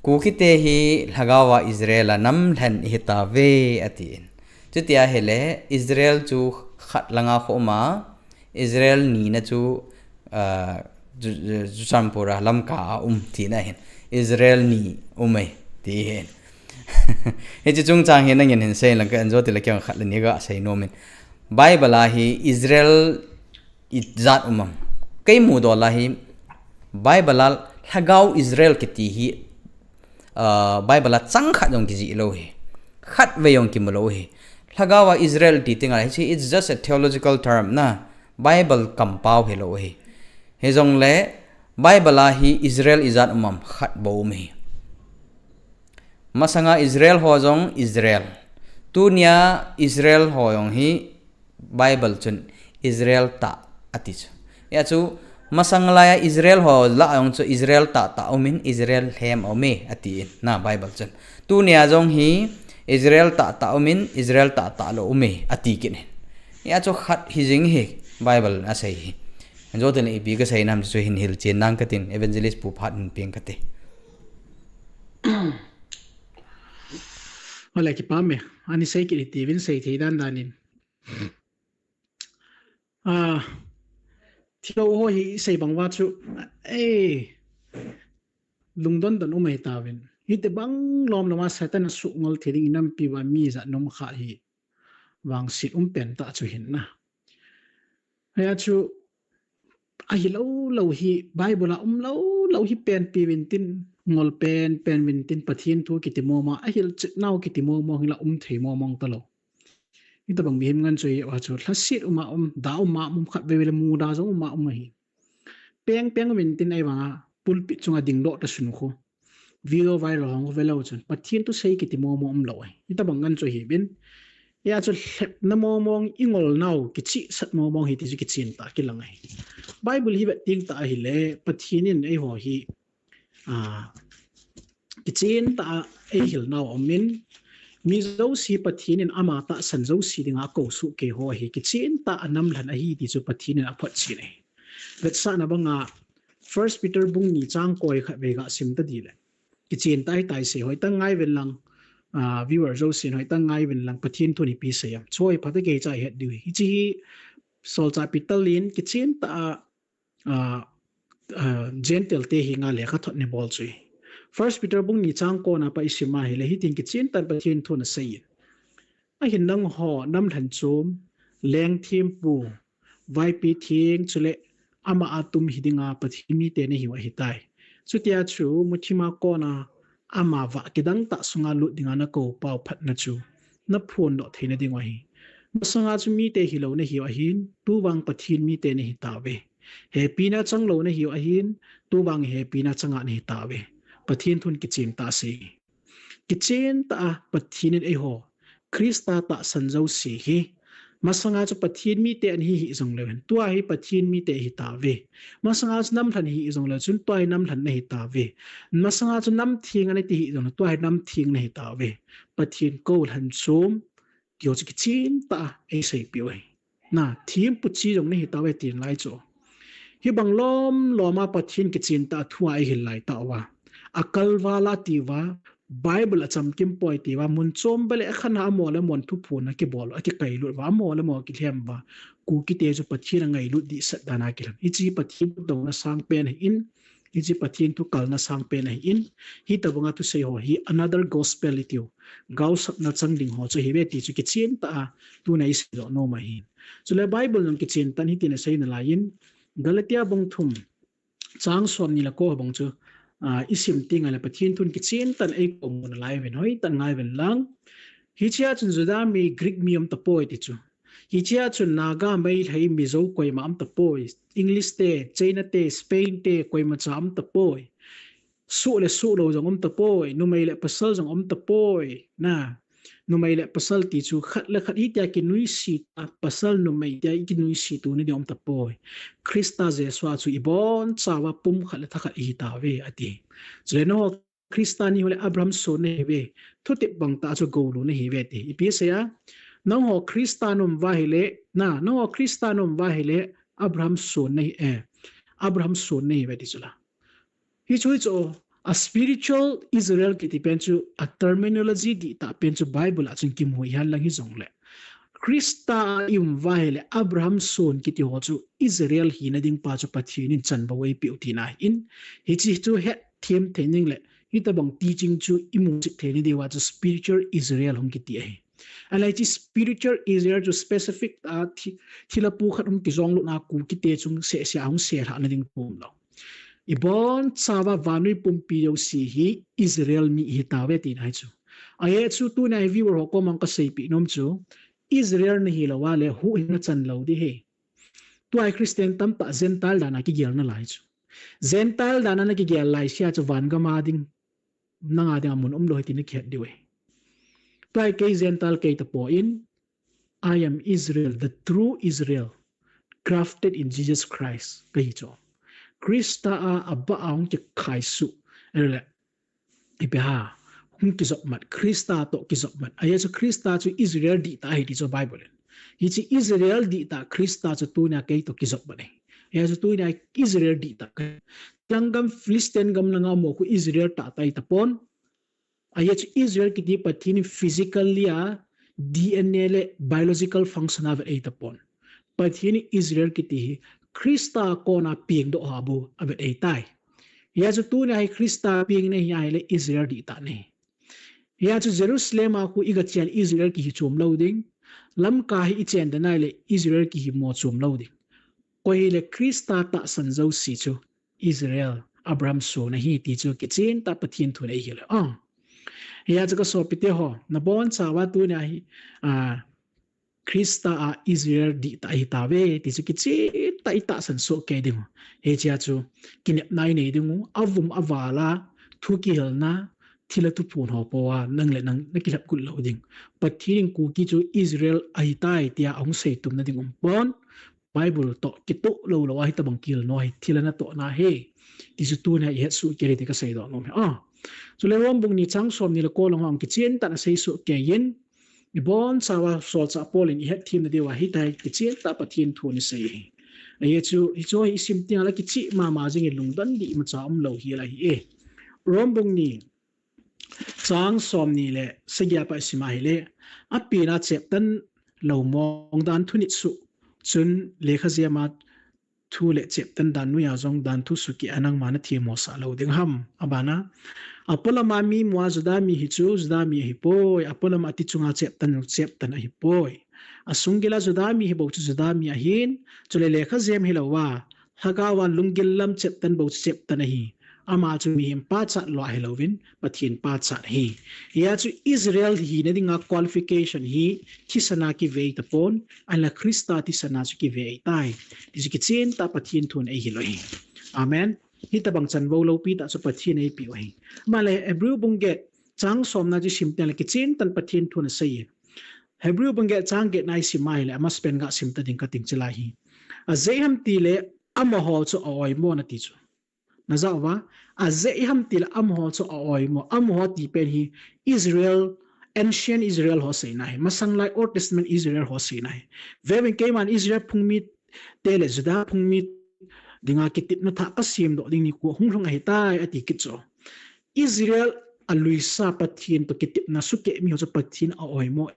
Kukite hi lhagao a Israel a namlhen ihitauve, atin. Chuti ahile, Israel chu khat langa khu um a, Israel nina chu, ah, Ju-, Ju-, Churachandpur a Lamka a um tina ahin. Israel ni um e, ti ahin. Hiche chungchang hi nangin hin seilang, ka anjo tile kei khat le ni kasei nomin. Bible a hi Israel ijat um am? Kei mudol a hi Bible a lhagao Israel kiti hi, ah, Bible a chang khat jong kijih lou hi. Khatvei jong kimu lou hi. Lhagao a Israel ti teng a hi, it's just a theological term na. Bible kampao hilou hi. Hijongle, Bible a hi Israel ijat um am? Khat bou um hi. Masanga Israel ho jong Israel. Tunia Israel ho jong hi Bible chun Israel tah ati chu. Hia chu masang laiya Israel ho lah a jong chu Israel tahtah umin, Israel lhem aume atin na Bible chun. Tunia jong hi Israel tahtah umin, Israel tahtah lou ume ati kit in. Hia chu khat hijing hi Bible in asei hi. Anjo tile ipi kasei nam chu hin hilchen nang katin, Evangelist Pu phat hin peng kate. Ole, kipah e. Ani sei kit hitiuvin, sei thei dan danin. Ah, thilou ho hi isei bang uva chu, eh, lungdon don um ahitauvin. Hitobang lom lom a Satan asuh ngol thei ding inampi uva mi jat nom kha hi vangset um pen tah chu hin na. Hia chu, ahilou lou hi, Bible a um lou lou hi penpi uvin tin, ngol penpen uvin tin, Pathen thu kiti mong mong, ahilchet nau kiti mong mong hi la um thei mong mong talou. Hitobang mihem ngen chu hi, achu lhaset um a um, da um a um, khatvei vei le muda jong um a um ahi. Peng peng uvin tin, ahivanga pulpit chunga dingdoh ta sun khu, video viral hung khu velou chun, Pathen thusei kiti mong mong umlou ahi. Hitobang ngen chu hiuvin. Hia chu lhepna mong mong, ingol nau kichihsah mong mong hi ti chu kichen tah a kilang ahi. Bible hi vet teng tah ahile, Pathen in eiho hi, ah, kichen tah a eihil nau aumin, mi jouse Pathen in ama tahsan jouse dinga akou sohkei ho hi kichen tah a namlhen ahi ti chu Pathen in aphotchen ahi. Vetsahna banga First Peter bung ni chang ko hi khatvei gasim ta dile. Kichen tah ahitai sei, hoitah ngai uvin lang, ah, viewer jousen hoitah ngai uvin lang, Pathen thun ipi sei am. Chu hi phatah a kicha ihet diu ahi. Hiche hi Solchah Peter in kichen tah a, ah, ah, Gentile te henga lekhathot ana bol chu ahi. First Peter bung ni chang ko na pat isim a hile, hitin kichen tah in Pathen thun asei in. Ahin nangho namlhen chom, lengthempu, vaipi theng chule ama a tum hi dinga Pathen mite nahiu ahitai. Chutia chu muthim a kona ama vah kidang tah sunga lut dinga nakou pau phatna chu naphondoh theina diu ahi. Masanga chu mite hilou nahiu ahin, tuvang Pathen mite nahitauve. Hepina changlou nahiu ahin, tuvang hepina changa nahitauve. Pathen thun kichen tah asei. Kichen tah a Pathen in eiho Christa tahsan jouse hi, masanga chu Pathen mite ana hi hih jongleu hen, tua hi Pathen mite ihitauve. Masanga chu namlhen ihih jongleu chun, tua hi namlhen nahitauve. Masanga chu namtheng nati hih jongleu, tua hi namtheng nahitauve. Pathen kou lhen chom, tiho chu kichen tah a eiseipeh u ahi. Na, thempu chi jong nahitauve tin lai chu. Hibang lom lom a Pathen kichen tah a thu a eihil lai tauva, akalval a tiuva, Bible achamkim poi tiuva, mun chom beh le akhan a amo le amo thuphon a kibol, akikailut uva, amo le amo kilhem uva, Kukite chu Pathen angailut dehset dan a kilhen. Hiche Pathen douna sangpen ahin, hiche Pathen thu kalna sangpen ahin, hitobanga thusei ho hi another gospel itiu, gaosapna chang ding ho chu ahiuve ti chu kichen tah a tuna iseidoh nom ahi. Chule Bible jong kichen tah in hitin asei nalaiyin, Galatia bung thum, chang somni le ko bang chu, ah, i sim teng le Pathen thun kichen tah in ei komun a lai uvin, hoitah in ngai uvin lang. Hichea chun Juda mi, Greek mi um tapoi ti chu. Hichea chun Naga, Meitei, Mizo koima um tapoi. English te, China te, Spain te, koima cha um tapoi. Suh le suh lou jong um tapoi. Numei le pasal jong um tapoi. Na, numei le pasal ti chu khat le khat hitia kinuisat a, pasal numei tia i kinuisat u nading um tapoi. Christa Jesu a chu i bonchauva pumkhat le thakhat i hi tauve ati. Chule nangho Christa nahiu le Abraham son nahiuve. Thutep bang tah chu goulu nahiuve ati. Ipi asei a? Nangho Christa na um uva ahile, na, nangho Christa na um uva ahile, Abraham son nahi, eh, Abraham son nahiuve ti chu la. Hichu, hichu, a spiritual Israel kiti pen chu, a terminology dihtah pen chu Bible a chun kimu hen lang hijongle, Christa a i um uva ahile Abraham son kiti ho chu Israel hina ding pa chu Pathen in chanvou eipeh u tina ahin, hiche chu hetthem thei ding le, hitobang teaching chu i mu cheh thei na diuva chu spiritual Israel hung kiti ahi. Ahile hiche spiritual Israel chu specific a thi-, thilha pu khat hung kijong lut na Kuki te chung seh seh a hung seh lhah na ding pum lou. I bonchauva vannoi pumpi jouse hi Israel mi i hi tauve tina ahi chu. Ajeh chu tunia hi viewer ho koma ka seipeh nom chu, Israel nahi louva le huhhing na chan lou ding ahi. Tua hi Christian tamtah Gentile dan a kigel nalai chu. Gentile dan a na kigel laisea chu van gam a ding, nang a ding a mun umlou ahi ti na kihet diu ahi. Tua hi kei Gentile kei tapon, I am Israel, the true Israel, grafted in Jesus Christ, kahi chu. Christa a, abah a hung kikhai suh, ele, ipi ham, hung kijop mat, Christa toh kijop mat. Ajeh chu Christa chu Israel dihtah ahi ti chu Bible in. Hiche Israel dihtah Christa chu tunia kei toh kijop mat ahi. Ajeh chu tunia Israel dihtah. Lang gam, Philistine gam langa mo khu Israel tahtah ahi tapon. Ajeh chu Israel kiti Pathen in physically a, D N A le biological function a vet ahi tapon. Pathen in Israel kiti hi Christa kona pengdoh ho bou a vet ahitai. Hijeh chu tunia hi Christa peng nahi ahile Israel dihtah nahi. Hijeh chu Jerusalem a khu i gachen Israel kihi chom lou ding. Lamka hi i chen den ahile Israel kihi mo chom lou ding. Koi hile Christa tahsan jouse chu Israel, Abraham son ahi ti chu kichen tah Pathen thun eihil. Ah. Hijeh chu ka sopite ho, nabonchauva tunia hi, ah, Christa a Israel dihtah ahi tauve ti chu kichen tah i tahsan soh kei diu. Hichea chu kinepna i nei diu, avum aval a, thu kihilna, thilha thuphon ho po a, nang le nang na kilhep got lou ding. Pathen in Kuki chu Israel ahitai tia ahung seitum na ding um pon. Bible toh kitoh lou lou a hitobang kihil nau hi thilha natohna ahi. Ti chu tunia i het soh kei le ti ka seidoh nom ahi. Ah. Chule Rom bung ni chang somni le ko lang hung kichen tah in asei soh kei in, i bonchauva solchah Paul in i hetthem na diuva hitia hi kichen tah Pathen thu anasei ahi. Ajeh chu, hichu hi i sim teng le kicheh mama jing in lungdon ding imacha umlou hel ahi e. Rom bung ni chang somni le sagi a pat i sim ahile, apen a cheptan lou mong dan thu nit suh, chun lekha jem a thu le cheptan dan noiya jong dan thu sukeh a nangma na themmo sah lou ding ham. Abana, apolam a mi mua Juda mi hi chu Juda mi ahipoi, apolam a ati chunga cheptan, cheptan ahipoi. Asunggil a Juda mi hi bou chu Juda mi ahin, chule lekha jem hilouva, lhagao a lunggil lam cheptan bou chu cheptan ahi. Ama chu mihem pachat lou ahilouvin, Pathen pachat ahi. Hijeh chu Israel hina dinga qualification hi thisan a kive tapon, ahinla Christa thisan a chu kive ahitai. Ti chu kichen tah Pathen thun eihil u ahi. Amen. Hitobang chanvou loupi tah chu Pathen eipeh u ahi. Ahile Hebrew bung get chang somna chu sim teng le kichen tah in Pathen thun asei e. Hebrew bung get chang get na i sim ahile, amasapen ga sim ta ding kating chulai hi. Ajeh ham tile amaho chu a-oimo nati chu. Najah uva, ajeh ham tile amaho chu a-oimo. Amaho ti pen hi Israel, ancient Israel ho seina ahi. Masanglai Old Testament Israel ho seina ahi. Veuvin, keiman Israel phung mite le Juda phung mi dinga kitepna thah kasem doh ding nikho hung lhung ahitai ati kit chu. Israel aluisa Pathen toh kitepna sukeh mi ho chu Pathen a-oimo.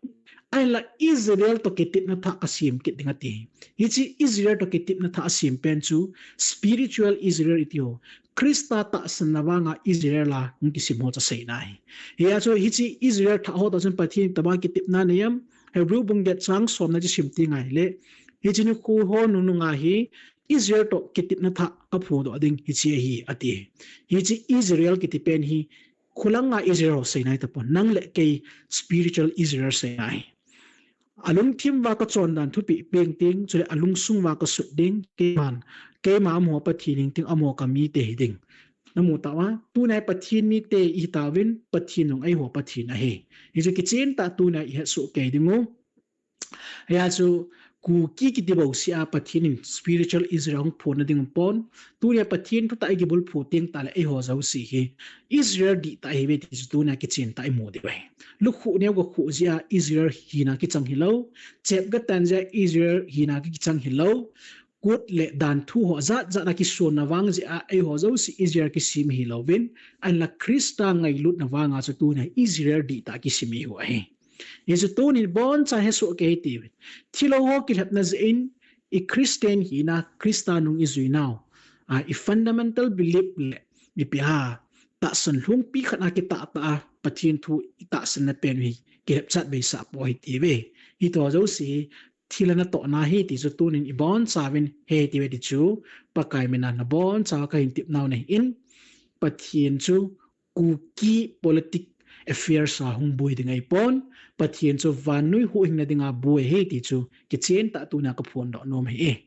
Ahinla Israel toh kitepna thah kasem kit ding ati. Hiche Israel toh kitepna thah asem pen chu spiritual Israel iti ho, Christa tahsan na vanga Israel a hung kisim ho chu aseina ahi. Hijeh chu hiche Israel thah ho toh chun Pathen itobang kitepna nei em? Hebrew bung get chang somna chu sim teng ahile, hiche nikho ho nunung a hi Israel toh kitepna thah kaphudoh ding hiche ahi, ati. Hiche Israel kiti pen hi, khulanga Israel ho seinai tapon. Nang le kei spiritual Israel seinai. Alungthim uva kachondan thupeh peng ding, chule alungsung uva kasut ding, keiman, keima amaho Pathen hing ding, amaho kamite hiding. Namu tauva, tunia Pathen mite ihitauvin, Pathen jong eiho Pathen ahi. Hichu kichen tah tunia ihetsoh kei diu. Hijeh chun, Kuki kiti bouseh a Pathen in spiritual Israel hung phonna ding umpon. Tunia Pathen thutah ikibulphu teng tahle eiho jouse hi Israel dihtah ihiuve ti chu tunia kichen tah imu diu ahi. Lukhuh neo gakhuh jeh a Israel hina kichang hilou. Chep gatan jeh a Israel hina kichang hilou. Kut le dan thu ho jat jat a kisonna vang jeh a eiho jouse Israel kisem hilouvin. Ahinla Christa ngailutna vanga chu tunia Israel dihtah kisem ihiu ahi. Hichu tunin iboncha hesoh kei hite. Thilha ho kilhepna jeh in, i Christian hina, Christa nung ijuinau, a, i fundamental belief le, ipi ham, tahsan lhungpi khat a kitah tah a, Pathen thu itahsanna pen hi, kilhepchat beisah pou hite. Hitoh jouse, thilha natohna ahi ti chu tunin ibonchauvin he hite ti chu, Pakai mina nabonchauva kahin tepnau ahin, Pathen chu Kuki politic affairs a hung boi ding ahipon, Pathen chu vannoi huhhingna dinga boi ahi ti chu, kichen tah tunia kaphondoh nom ahi.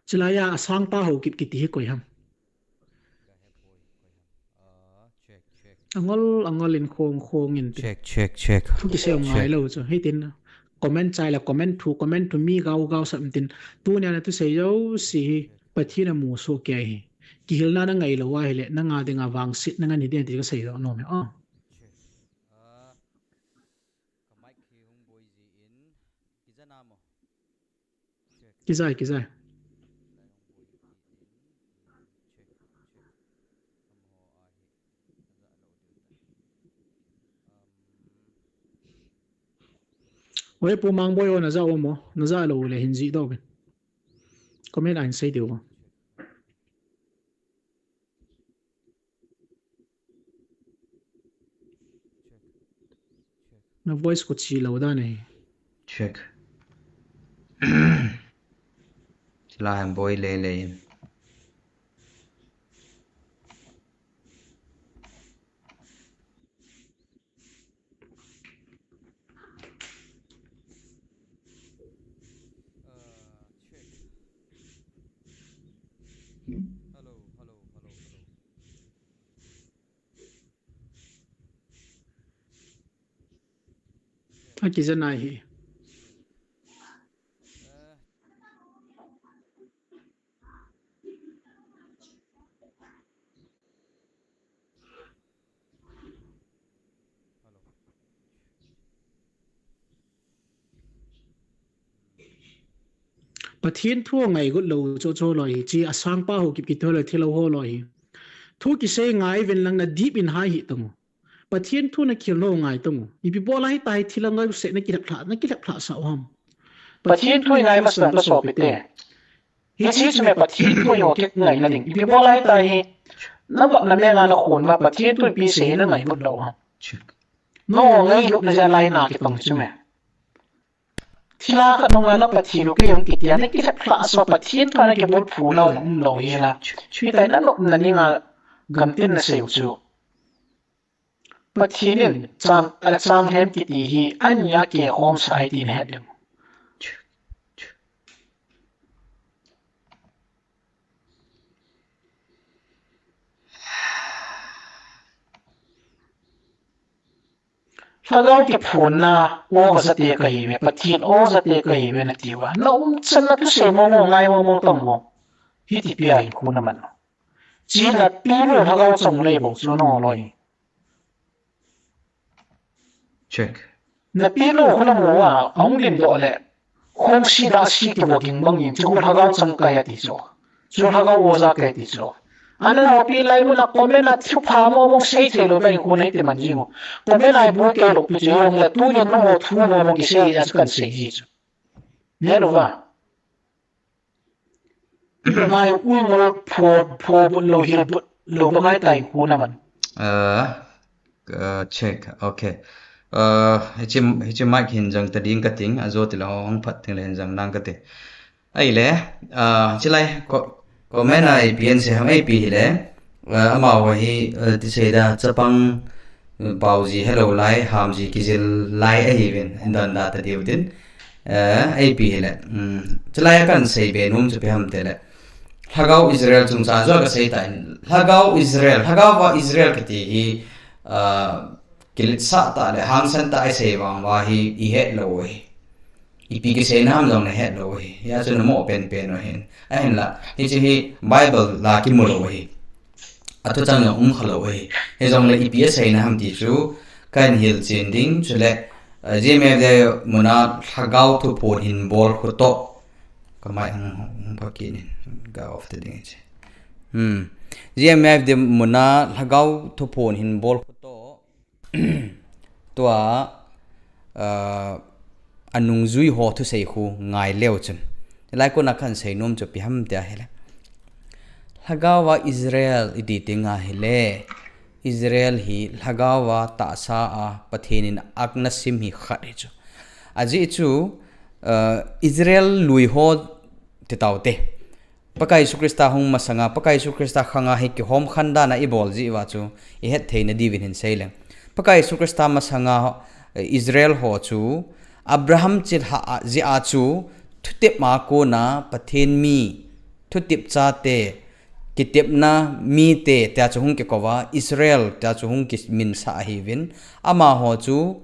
Chulaiya Asangpa Haokip kiti hi koi ham? Angol, angol in khong, khong in tin. Check, check, check. Thu kisei um ngai lou chu. Hitin comment chai la comment thu, comment thu mi gao gao sam tin. Tunia nathusei jouse hi Pathen in amusoh kei hi. Kihilna nangai lou ahile, nanga dinga vangsetna ngan hiding ti kaseidoh nom e. Oh. Kijai, kijai. Oi, Pu Mangboi o, naja um o, naja lou le hin jih doh uvin. Comment a hin sei diu o. Na voice khu che lou dan e. Check. Chila hin boi lele in. Akija nai hi. Pathen thu ngai got lou chu chu loi hi, chi Asangpa Haokip kiti ho loi, thilha ho loi hi. Thu kisei ngai uvin lang, na deep in hai hih tan u. Pathen thu na kihil nau ngai tan u. Ipi bol a hitia hi thilha ngai u se na kilhep lha, na kilhep lha sah u ham. Pathen thu ngai masa ta sopite. Hiche chu me Pathen thu ho kingaina ding. Ipi bol a hitia hi. Na vah na me nga na khun ma Pathen thu ipi sei hi na ngai got lou ham. No ngailutna jeh a lai na kipang chu me. Thilha khat nunga na Pathen u kei jong kitia, na kilhep lha sah Pathen thu na kibulphu nau na um lou hi la. Hitia na nopna dinga gamtin na sei u chu. Pathen in chang, a chang hem kiti hi, ania kikhom sah ahi ti na het diu. Lhagao kiphonna, o kajate kahiuve, Pathen o jate kahiuve nati uva. Na umchan na thusei mong mong ngai mong mong tang mong. Hiti pia hinkho na man. China pi mo lhagao chang nei bou chu no loi. Check. Na pi mo khuna mo a, ahung lim doh le. Khong si da si kivo ging bang in chu lhagao chang kai ati chu. Chu lhagao o ja kai ati chu. Ana no pi lai muna comment a thupha mo mo sei thei lou bai khu nei te man ji mo. Comment a bu ke lou pi chu yong la tunia no thu mo mo kisei a chu kan sei ji chu. Ne lou va. Ngai u ngol pho, pho bu lou hil bu lou ba ngai tai khu na man. Uh, uh, check. Okay. Uh, hichi, hichi mic hin jang ta ding ka ting, ajo ti la hong phat ting le hin jang nang ka ti. Ahile, uh, chilai, ko, comment a ipi an sei ham ipi hile, uh, amau hi, uh, ti sei da, chapang, uh, pau ji hello lai, ham ji kijil lai ahi vin, in dan da ta diu tin. Uh, ipi hile, um, chilai a kan sei be num chu ipi ham ti le. Lhagao Israel chung cha jo ka sei ta in. Lhagao Israel, Lhagao va Israel ka ti hi, uh, kilitsah ta le hangsan ta i sei vang va hi i het lo hi. Ipi kisei nam jong na het lo hi. Ya chu na mo pen pen o hin. Ahin la, hichi hi Bible la kimu lo hi. A thu chang jong um kha lo hi. Hi jong le ipi a sei na ham ti chu, kan hil chin ding chu le, uh, G M F D muna Lhagao thuphon hin bol khu to. Ka mai hung, hung pha kit in, ka off te ding chi. Hmm. G M F D muna Lhagao thuphon hin bol khu to. Tua, uh, a nungjui ho thusei khu ngai leu chun. Lai kona kan sei nom chu ipi ham tia hile. Lhagao va Israel i ti ti nga hile. Israel hi Lhagao va tahsa a Pathen in akna sim hi khat hi chu. Ajeh chu, uh, Israel lui ho ti tau te. Pakai Jesu Christa hung masanga, Pakai Jesu Christa khanga hi kihom khan dan a i bol ji va chu, i het thei na diuvin hin sei leng. Pakai Jesu Christa masanga, eh, Israel ho chu, Abraham chilhah a, ji a chu, thutep ma kona, Pathen mi, thutep cha te, kitepna mi te, tia chu hung kikova, Israel, tia chu hung kimin sa ahi vin, ama ho chu,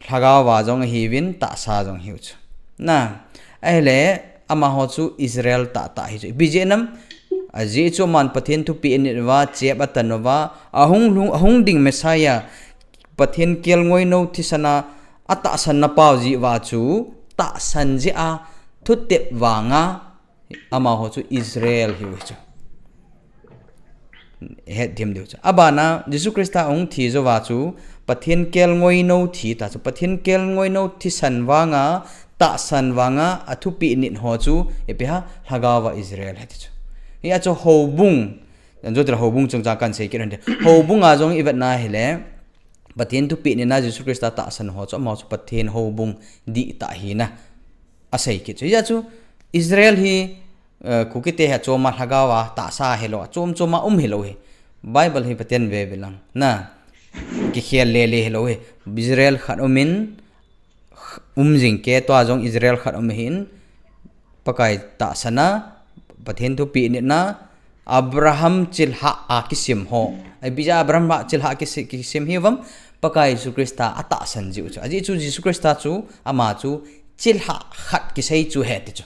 Lhagao va jong ahi vin, tahsa jong hiu chu. Na, ahile, ama ho chu Israel tahtah hi chu. Ipi jeh nam, ajeh chu aman Pathen thupeh anit uva, chep atan uva, ahung lhung, ahung ding Messiah, Pathen kelngoi nou thisan a, atahsan na pau ji va chu, tahsan ji a, thutep vanga, Ama ho chu Israel hiu hi chu. Het thim diu chu. Abana, Jesu Christa ahung thi jou va chu, Pathen kelngoi nou thi ta chu, Pathen kelngoi nou thisan vanga, tahsan vanga, athupeh nit ho chu, ipi ham, Lhagao va Israel hi ti chu. Hi a chu houbung, an jo tila houbung chung cha kan sei kit hon ti. Houbung a jong i vet na hile, Pathen thupeh nit na Jesu Christa tahsan ho chu, ama chu Pathen houbung dihtah hina. Asei kit chu. Hijeh chu Israel hi, eh, Kuki te hi achom a Lhagao a tahsa hilou, achom chom a um hilou hi. Bible hi Pathen ve ve lang. Na, kikhel le le hilou hi. Israel khat um in, um jing kei tua jong Israel khat um hin, Pakai tahsan a, Pathen thupeh nit na, Abraham chilhah a kisem ho. Ipi jeh a Abraham chilhah a kise-, kisem hiuvem, Pakai Jesu Christa atahsan jiu chu. Ajeh chu Jesu Christa chu, ama chu chilhah khat kisei chu ahi ti chu.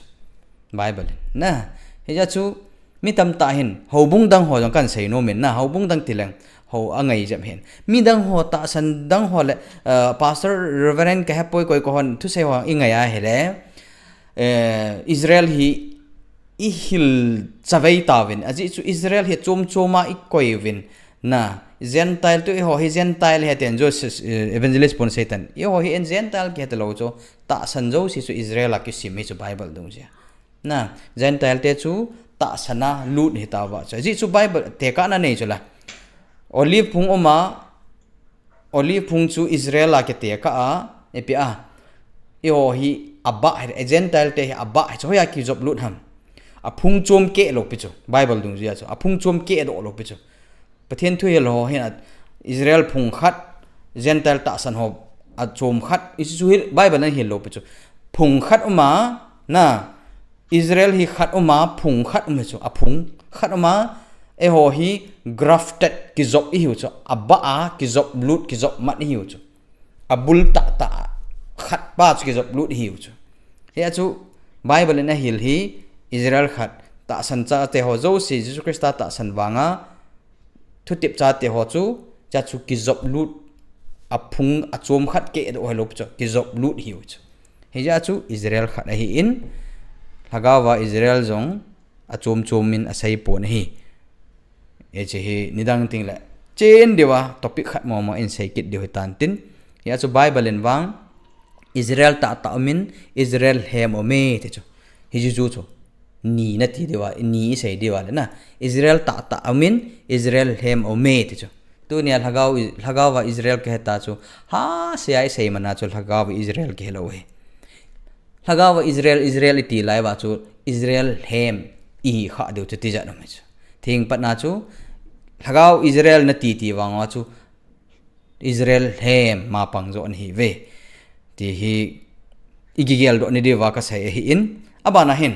Bible in. Na, hijeh chu, mi tamtah hin, houbung dang ho jong kan sei nom in na, houbung dang ti leng, ho angai jep hin. Mi dang ho, tahsan dang ho le, eh, Pastor, Reverend ka hepoi koi koi hon, thusei ho i ngai a hile, eh, Israel hi i hil chavei tauvin, ajeh chu Israel hi chom chom a i koi uvin, na, Gentile tu eiho hi Gentile hi ten Joseph, eh, Evangelist pun sei tan. Eiho hi en Gentile kihe talou chu, tahsan jouse chu Israel a kisem hi chu Bible dungjuia. Na, Gentile te chu tahsan a lut hi tauva chu. Ajeh chu Bible tekahna nei chu la. Olive phung um a, Olive phung chu Israel a kitekah a, ipi a. Eiho hi abah hi, Gentile te hi abah hi chu, hoiya kijop lut ham. Aphung chom keh lou pi chu, Bible dungjuia chu. Aphung chom keh doh lou pi chu. Pathen thuhil ho hin a Israel phung khat, Gentile tahsan ho achom khat, hichu hi Bible in ahil lou pi chu. Phung khat um a, na, Israel hi khat um a, phung khat um hi chu, aphung khat um a, eiho hi grafted kijop ihiu chu, abah a kijop lut, kijop mat ihiu chu. Abul tah tah a khat pa chu kijop lut ihiu chu. Hia chu Bible in ahil hi Israel khat tahsan chate ho jouse Jesu Christa tahsan vanga thutep chate ho chu, cha chu kijop lut, aphung achom khat keh doh hilou pi chu, kijop lut ihiu chu. Hijeh chu Israel khat ahin, Lhagao va Israel jong achom chom in asei pon ahi. Hiche hi nidang teng le chen diu a topic khat mo mo in sei kit diu hitan tin. Hia chu Bible in vang Israel tahtah um in Israel lhem um e ti chu. Hichu chu. Ni nati diu a, ni isei diu a le na. Israel tahtah um in Israel lhem um e ti chu. Tunia lhagao, lhagao va Israel kihe ta chu, ha, sia i sei mana chu lhagao va Israel kihe lou hi. Lhagao va Israel, Israel i ti lai va chu, Israel hem i hi kha deu chu tijat um hi chu. Thing patna chu, lhagao Israel na ti ti vang va chu, Israel hem ma pang jo na hi ve. Ti hi i gigel do ni deu va ka sei ahi in. Abana hin,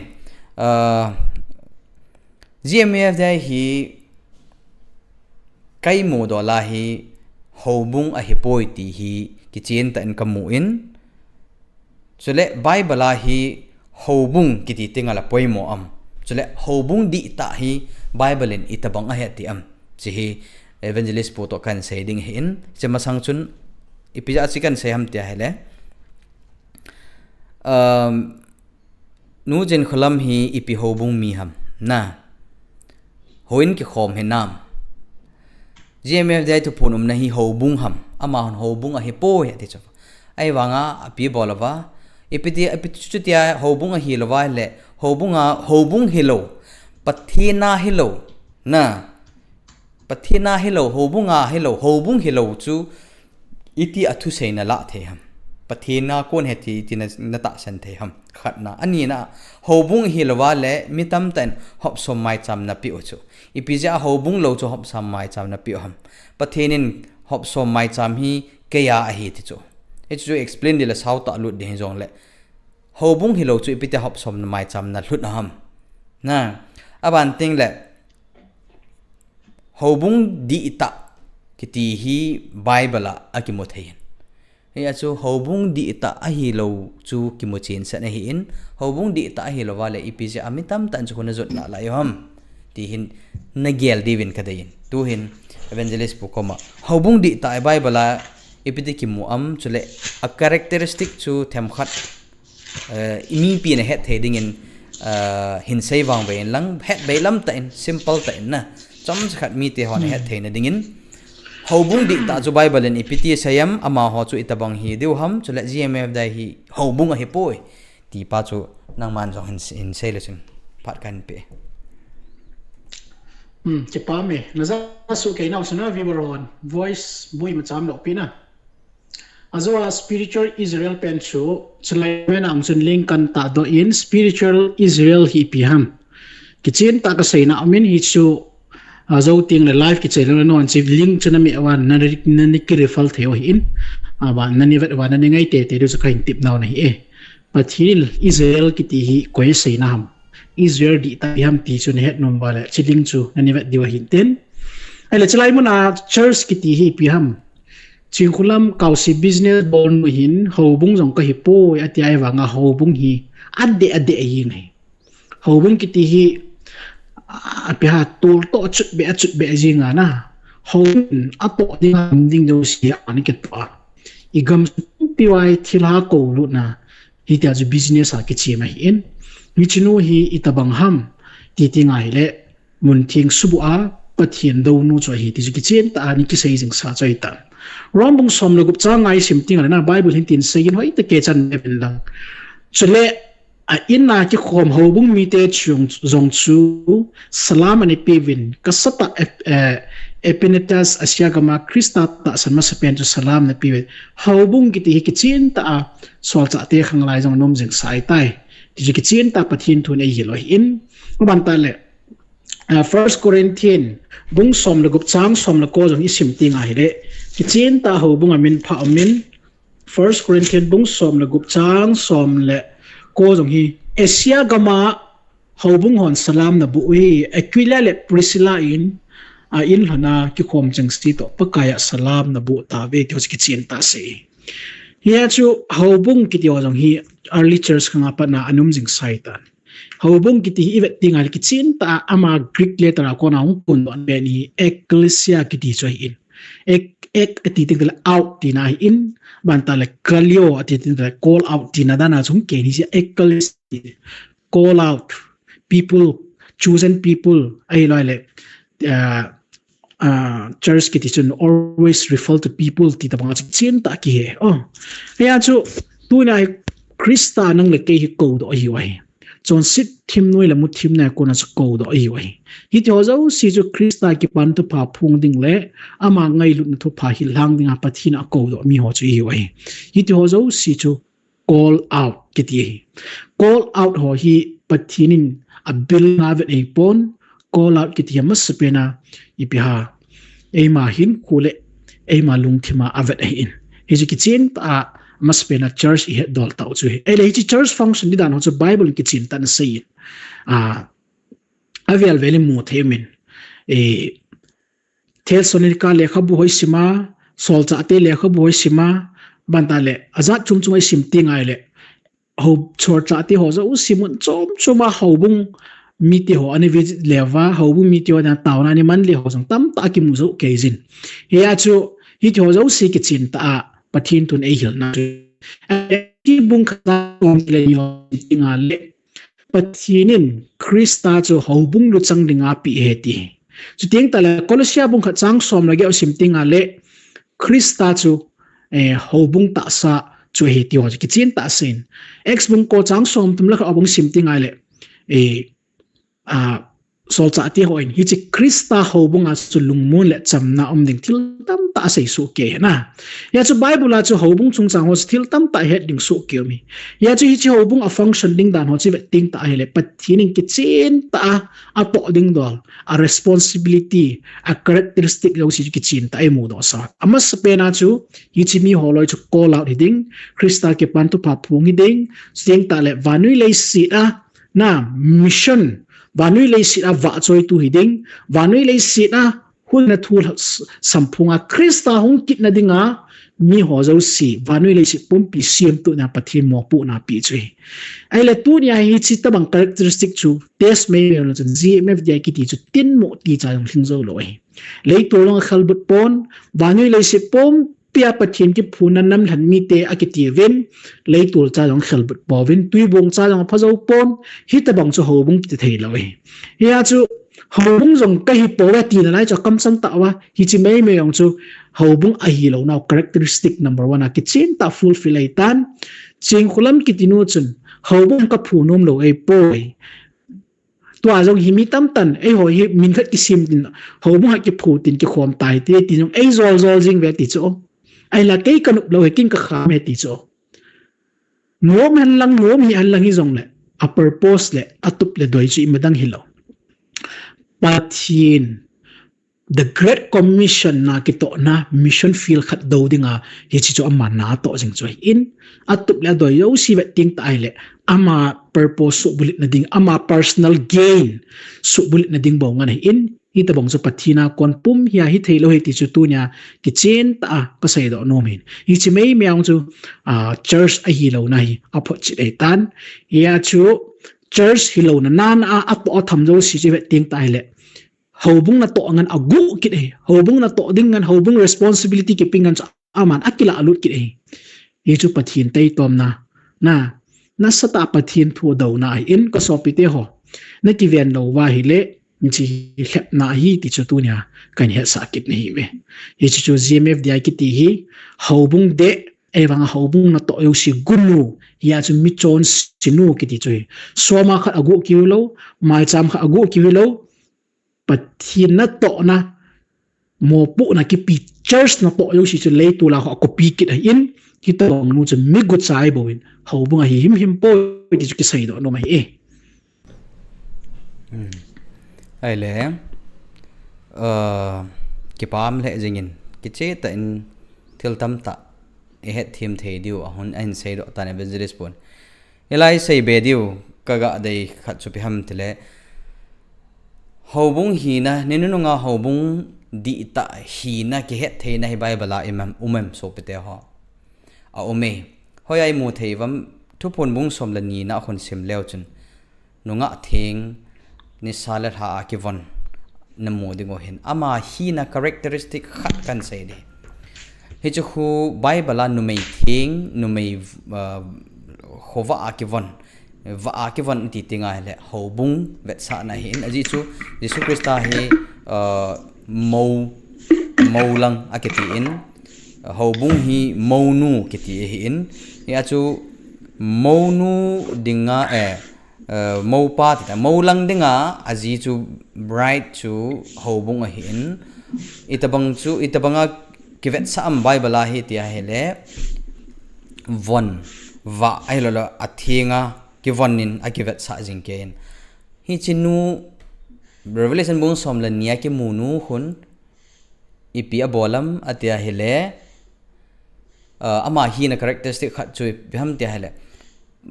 uh, G M F D I hi kai mu do la hi houbung ahi poi ti hi kichen ta in ka mu in. Chule Bible a hi houbung kiti tinga la poimo am. Chule houbung di ta hi Bible in itabang ahi ti am. Chi hi evangelist pu to kan sei ding hi in. Chi masang chun ipi ja chi kan sei ham ti ahile. Um, Nu Jen Khulam hi ipi houbung mi ham. Na. Hoin kikhom hi nam. G M F D I thuphon umna hi houbung ham. Ama hon houbung ahi poi ati chu. Ai vanga api bol ava. Ipi ti, ipi chu tia houbung ahi lova le. Houbung a, houbung hi lou. Pathen a hi lou. Na. Pathen a hi lou, houbung a hi lou, houbung hi lou chu iti a thusei na la thei ham. Pathen a kon he ti, ti na, na tahsan thei ham. Khatna. Anina, houbung hi lova le, mi tamtah in hopsom maicham na piu chu. Ipi ja houbung lou chu hopsom maicham na piu ham. Pathen in hopsom maicham hi kei a ahi ti chu. Hichu explain di le sao ta lut di hi jong le. Houbung hi lou chu ipi te hopsom na maicham na lut na ham. Na, aban ting le, houbung di ta kiti hi Bible a, a kimu thei hin. Hi a chu houbung di ta ahi lou chu kimu chen san ahi in. Houbung di ta ahi lou va le ipi ja a mi tamtah in chu khun a jot na la yo ham. Ti hin na gel di vin ka dei in. Tu hin evangelist pu koma. Houbung di ta Bible a ipi ti kimu am chule a characteristic chu them khat Eh, mipi na het thei dingin, eh, hin sei vang ve in lang, het bei lam ta in, simple ta in na. Chom sa khat mite hon het thei na dingin. Houbung di ta chu Bible in ipi ti sei am, ama ho chu itabang hi diu ham, chule G M F D I hi houbung ahi poi. Ti pa chu nangman jong hin, hin sei le chun phat kan pe. Hmm, kipa me. Na ja su kei nau suna viewer hon. Voice bui ma cham lo pi na. Ajo a spiritual Israel pen chu, chulai pen ang chun link kan ta do in spiritual Israel hi ipi ham. Kichen ta ka sei na amin hi chu, ajo ting le live kichai lo non chi link chu na mi awan na ni, na ni ki refer thei o hi in. Awa na ni vet wa na ni ngai te te du chu ka hin tip nau na hi e. Pathen Israel kiti hi koi sei na ham. Israel di ta hi ham ti chu na het nom ba le chi link chu na ni vet di wa hin ten. Ai le chulai mun a church kiti hi ipi ham. Chingkhulam Kausi business bol nu hin, houbung jong ka hi poi, ati ai vanga houbung hi, ade, ade ahi ngai. Houbung kiti hi, a, api ha, tol to, achut be, achut be, aji nga na. Houbung, ato, ding, ham, ding, do, si, ani ke to a. I gam, pi wai, thil ha, ko, lu, na. Hi tia chu business a kichi ma hi in. Hi chinu hi, itabang ham, ti ti ngai le. Mun theng subu a, Pathen dou nu chu ahi, ti chu kichen ta a ni kisei jing sa chu ahi ta. Rom bung som le gup chang nga i sim ting a le na, Bible hin tin sei in hoi ta ke chan ne ven lang. Chule, a in a kikhom houbung mite chung jong chu, salam ani pe vin, ka sata, eh, eh, Epenetus Asia gama Krista tahsan masa pen chu salam na pe vin. Houbung kiti hi kichen ta a, solchah te khang lai jong nom jing sa ahi tai. Ti chu kichen ta Pathen thu nei hi lo hi in, ban ta le, Ah, First Corinthian, bung som le gup chang som le ko jong i sim ting ahi le. Kichen ta houbung a min pha min. First Corinthian bung som le gup chang som le ko jong hi. Asia gama houbung hon salam na bu hi. Aquila le Priscilla in, a in lhona kikhom cheng si to Pakai a salam na bu ta ve ti ho kichen ta se. Hi a chu houbung kiti ho jong hi early church khang a pat na anom jing sai tan. Houbung kiti hi i vet ting a le kichen ta a ama Greek letter a kona hung kun don pen hi ecclesia kiti chu ahi in. Ek, ek ati ting le out tina ahi in. Ban ta le kaleo ati ting le call out tina dan a chung ke ni si ecclesia call out people, chosen people ahi loi le, ah, ah, church kiti chun always refer to people ti ta bang a chu kichen ta kihe. Oh. Hi a chu tuna hi Krista nang le kei hi ko do hi wa hi. chonset themnoi le muthemnoi a kona chu koudoh ahiu ahi. Hitiho jouse chu Christa kipan thupha phong ding le ama ngailutna thupha hillhang dinga Pathen in akoudoh miho chu ahiu ahi. Hitiho jouse chu call out kiti ahi. Call out ho hi Pathen in abil nga vet ahipon, call out kiti hi amasapen a ipi ham, eima hinkho le eima lungthim a avet ahin. Hichu kichen tah a amasapen a church ihetdol tau chu ahi. Ahile hiche church function ding dan ho chu Bible in kichen tah in aseiyin, avel vel in mu thei umin. Thessalonica lekhabu ho isima, Solchahte lekhabu ho isima, banta le ajat chom chom a isim tengle, Solchahte ho jouse mun chom chom a houbung mite ho ana visit le uva, houbung mite ho dinga taona ana man le ho jong tamtah akimu jou keijin. Hia chu hitiho jouse kichen tah a Pathen thun eihilna chu, hibung khat a chom le ni ho tengle, Pathen in Christa chu houbung luchang dinga apeh ahi ti. Chuteng tahle Colossia bung khat chang som le get u sim tengle, Christa chu houbung tahsa chu ahi tiho chu kichen tah a aseiyin. Acts bung ko chang somthum le khat a bung sim tengle, Solchahte hon hiche Christa houbunga chu lungmon le chamna um ding thil tamtah asei soh kei ahi. Hia chu Bible a chu houbung chungchang ho chu thil tamtah ihet ding soh kei um ahi. Hia chu hiche houbung a function ding dan ho chu ivet teng tah ahile Pathen in kichen tah a atoh dingdol, a responsibility, a characteristic jouse chu kichen tah a imudoh sa. Amasapen a chu hiche miho loi chu call out hiding, Christa kipan thupha phong hiding, chuteng tahle vannoi leiset a mission, vannoi leiset a vahchoitu hiding, vannoi leiset a hunna thu samphonga Christa hung kitna dinga miho jouse, vannoi leiset pumpi semtona Pathen mopohna apeh chu ahi. Ahile tunia hiche tobang characteristic chu test meimei uleh chun G M F D I kiti chu tinmo ti cha jong lhing joulou ahi. Leitol jong akhelbut pon, vannoi leiset pum pia Pathen kiphunna namlhen mite akitiuvin, leitol cha jong khelbut pouvin, twibong cha jong aphajou pon, hitobang chu houbung kiti theilou ahi. Hia chu houbung jong kahipouve tina lai chu akamchang tauva, hiche meimei jong chu houbung ahilounau characteristic number one a kichen tah a fulfill ahitan. Chingkholam kitinu chun houbung kaphu nomlou ahipoi. Tua jong hi mi tamtah in, eiho hi min khat kisem tin, houbung khat kiphu tin kikhom tai ti, ti jong eijol jol jing uve ti chu. Ahila kei kanop lou hi, ken kakham e ti chu. Nom henlang, nom hih henlang hijongle, a purpose le atup le doi chu imadang hilou. Pathen, the Great Commission na kitohna mission field khat dou dinga hiche chu aman atoh jing chu ahin, atup le adoi jouse vet teng tah ahile, ama purpose suhbulhitna ding, ama personal gain suhbulhitna ding bou ngen ahin, hitobang chu Pathen a kon pum hia hitheilou ahi ti chu tunia kichen tah a kaseidoh nom ahin. Hiche meimei jong chu church ahilouna hi aphotchet ahitan. Hia chu church hilouna nana a atoh atham jouse chu ivet teng tah ahile, houbung natoh ngen aguh kit ahi. Houbung natoh ding ngen, houbung responsibility kipe ngen chu aman akilalut kit ahi. Hichu Pathen taitomna, na, nasatah a Pathen thu adouna ahin, kasopiteho. Nakiven louva ahile, hiche hi lhepna ahi ti chu tunia kahin hetsah kit nahiuve. Hiche chu G M F D I kiti hi, houbung deh, ahivanga houbung natoh jouse gunu, hia chu michonsenu kiti chu ahi. Soma khat aguh kit hilou, maicham khat aguh kit hilou, Pathen natohna, mopohna kipe church natoh jouse chu leitol a ho akopi kit ahin, hitobang nu chu miguchai bouvin, houbung ahi himhim poi ti chu kiseidoh nom ahi e. Ahile, kipah lheh jengin, kichehtah in thil tamtah ihetthem thei diu ahung ahin seidoh tan Evangelist pun. Hilai seibe diu kagah dei khat chu ipi ham tile, houbung hina, ni nununga houbung dihtah hina kihettheina hi Bible a um em sopiteho? Aum e. Hoiya imu thei uvam? Thuphon bung som le nina akhun sim leu chun, nungah theng, nisa le lha a kivon namu dingu ahin, ama hina characteristic khat kahin sei ding. Hiche khu Bible a numei theng, numei khovah a kivon, vah a kivon iti tengle houbung vetsahna ahin, ajeh chu Jesu Christa hi mou, mou lang akitin, houbung hi mounu kiti ahin, hia chu mounu dinga, eh, uh, moupa tita, mou lang dinga aji chu bride chu houbung ahin, itobang chu, itobanga kivetsah am Bible a hi tia hile, von, vah, ahilouleh athenga kivon in akivetsah jing kei in. Hiche nu, Revelation bung som le ni a kimu nu hun, ipi abol am atia hile, uh, ama hina characteristic khat chu ipi ham tia hile,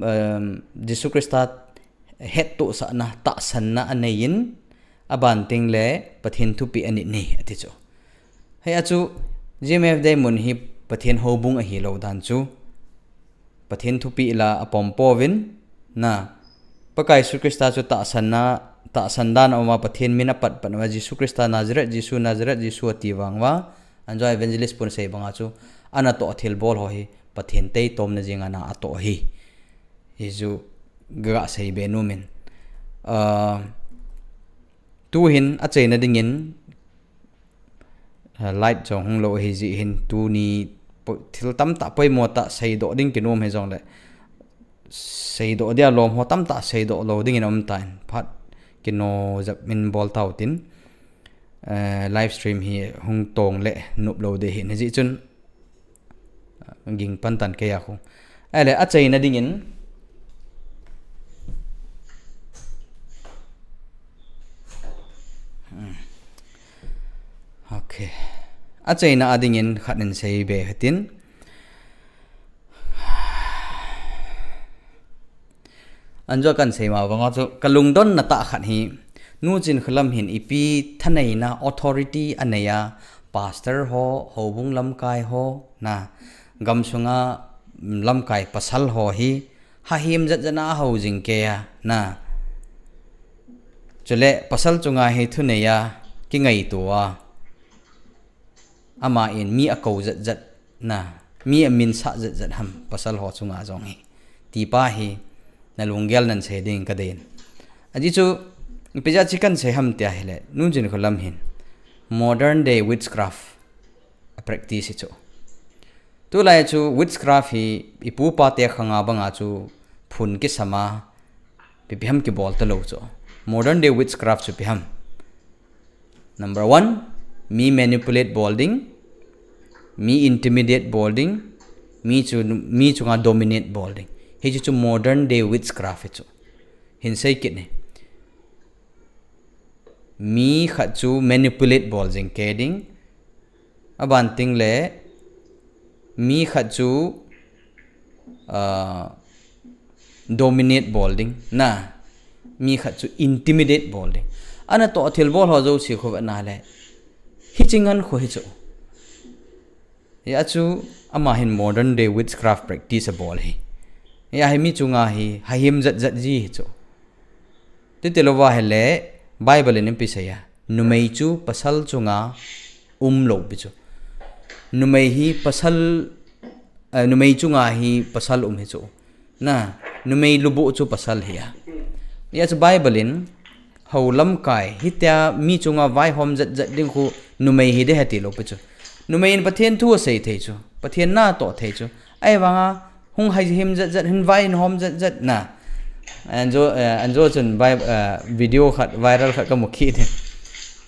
um, Jesu Christa hettohsahna, tahsanna anei in, aban tengle Pathen thupeh anit nei ati chu. Hia chu, G M F Diamond hi Pathen houbung ahilou dan chu, Pathen thupeh la apom pouvin, na, Pakai Jesu Christa chu tahsanna, tahsan dan a uma Pathen min apatpat uva, Jesu Christa Nazareth, Jesu Nazareth, Jesu ati vang uva, anjo evangelist pun sei banga chu, anatoh thilbol ho hi Pathen taitomna jeng a na atoh hi. Hichu gasei be nom in. Uh, tuhin achaina dingin, uh, light jong hung lou ahi jeh hin tuni po-, thil tamtah poimo tah seidoh ding kinom hijongle, seidoh dia lom ho tamtah seidoh lou dingin aum tan, phat kino jep in bol tau tin, uh, live stream hi hung tong le nop lou ding ahin, hijeh chun, ging pan tan kei a khu. Ahile, achaina dingin. Hmm. Okay. Achaina a dingin khat in sei be hitin. Anjo kan sei ma banga chu, kalungdonna tah khat hi, Nu Chinkholam hin ipi thaneina authority anei a, pastor ho, houbung lamkai ho, na, gamsunga, mm, lamkai pasal ho hi, hahem jat jat a ahou jing kei a, na. Chule pasal chunga hi thunei a, kingaito a. Ama in mi akou jat jat na, mi aminsah jat jat ham, pasal ho chunga jong hi. Tipa hi, nalunggel nan sei ding kadei in. Ajeh chu, ipi jeh a chu kan sei ham tia hile, Nu Chinkholam hin modern day witchcraft a practice hi chu. Tulai chu witchcraft hi ipu ipa te khanga banga chu phun kisam a, ipi ipi ham kibol talou chu. Modern day witchcraft chu ipi ham. Number one, mi manipulate bol ding, mi intimidate bol ding, mi chu, mi chunga dominate bol ding. Hichu chu modern day witchcraft hi chu. Hin sei kit ni. Mi khat chu manipulate bol jing kei ding. Aban tengle, mi khat chu, ah, dominate bol ding, na, mi khat chu intimidate bol ding. Anatoh thilbol ho jouse khu vet na le, hiche ngen khu hi chu. Hia chu, ama hin modern day witchcraft practice abol hi. Hia hi mi chunga hi, hahem jat jat ji hi chu. Titi louva hile, Bible in ipi sei a, numei chu pasal chunga um lou pi chu. Numei hi pasal, eh, numei chunga hi pasal um hi chu. Na, numei lubuh chu pasal hi a. Hia chu Bible in, hou lamkai, hitia mi chunga vaihom jat jat ding khu numei hi ding ahi tilou pi chu. Numei in Pathen thu asei thei chu, Pathen na atoh thei chu. Ahivanga, hung hahem jat jat, hin vai hin hom jat jat na. Anjo, eh, anjo chun vai, eh, video khat, viral khat kamu kit e.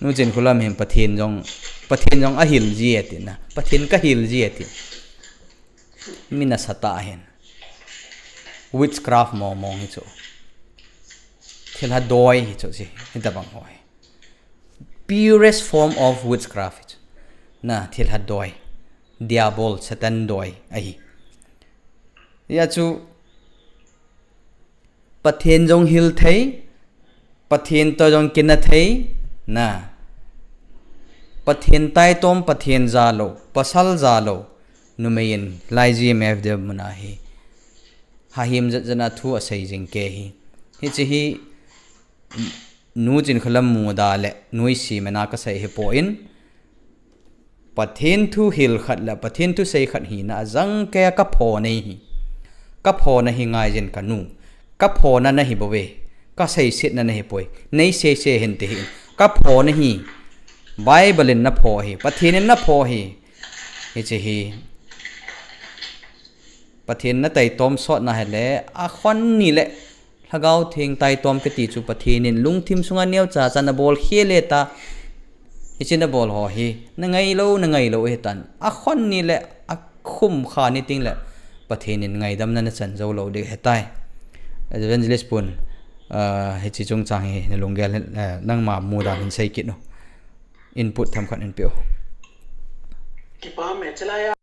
Nu Chinkholam hin Pathen jong, Pathen jong ahil ji e ati na. Pathen kahil ji e ati. Mi nasatah ahin. Witchcraft mong mong hi chu. Thilha doi hi chu si, hitabang ho hi. Purest form of witchcraft hi chu. Na, thilha doi. Diabol, Satan doi ahi. Hia chu, Pathen jong hil thei, Pathen toh jong kina thei, na. Pathen taitom, Pathen ja lou, pasal ja lou, numei in, lai G M F Diamond a hi. Hahem jat jat a thu asei jing kei hi. Hiche hi, Nu Chinkholam muda le, nuisat mana kasei hi poi. Pathen thu hil khat le Pathen thu sei khat hina ajang kei a kaphona hi. Kaphona hi ngai jin kanu. Kaphona nahi bou ve. Kaseisetna nahi poi. Nei seise hin ti hi. Kaphona hi. Bible in napho hi. Pathen in napho hi. Hiche hi. Pathen nataitom sot na hile. Akhon ni le. Lhagao Theng taitom kiti chu Pathen in lungthim sunga neocha chan abol khel e ta. Hiche nabol ho hi nangai lou, nangai lou ahitan. Akhon ni le akhum kha ni teng le Pathen in ngaidamna nachan jou lou ding ahitai. Evangelist Pun, ah, hiche chungchang hi nalunggel, eh, nangma mudan hin sei kit u. Input themkhat in pe u. Kipa me chalai a.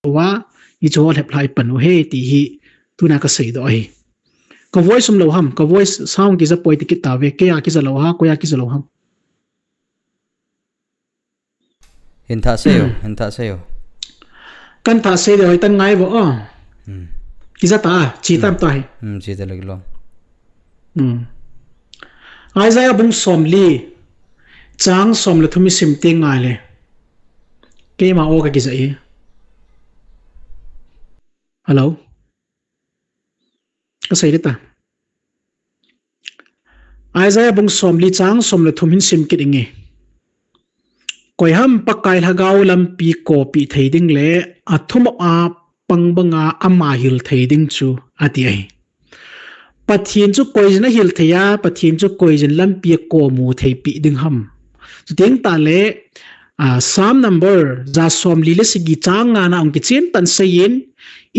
Uva, hiche ho lhep lhai pan u ahi ti hi, tuna kasei doh ahi. Ka voice um lou ham, ka voice sound kija poi ti kit tave, kei a kija lou ham, koi a kija lou ham. Hin thah sei u, hin thah sei u. Kan thah sei le hoi tan ngai vo o. Hmm. Kija ta, chi tam ta hi. Hmm, chi ta le kilom. Hmm. Isaiah bung som li, chang som le thum i sim teng ngai le. Keima o ka kija e. Hello? Kasei ding ta. Isaiah bung som li chang som le thum hin sim kit inge. Koi ham Pakai Lhagao lampi kopeh thei ding le athum a pang banga ama hil thei ding chu ati ahi. Pathen chu koiyin ahil thei a, Pathen chu koiyin lampi akomu thei peh ding ham. Chuteng tah le, ah, Psalm number ja som li le sagi chang nga na ong kichen tah in seiyin,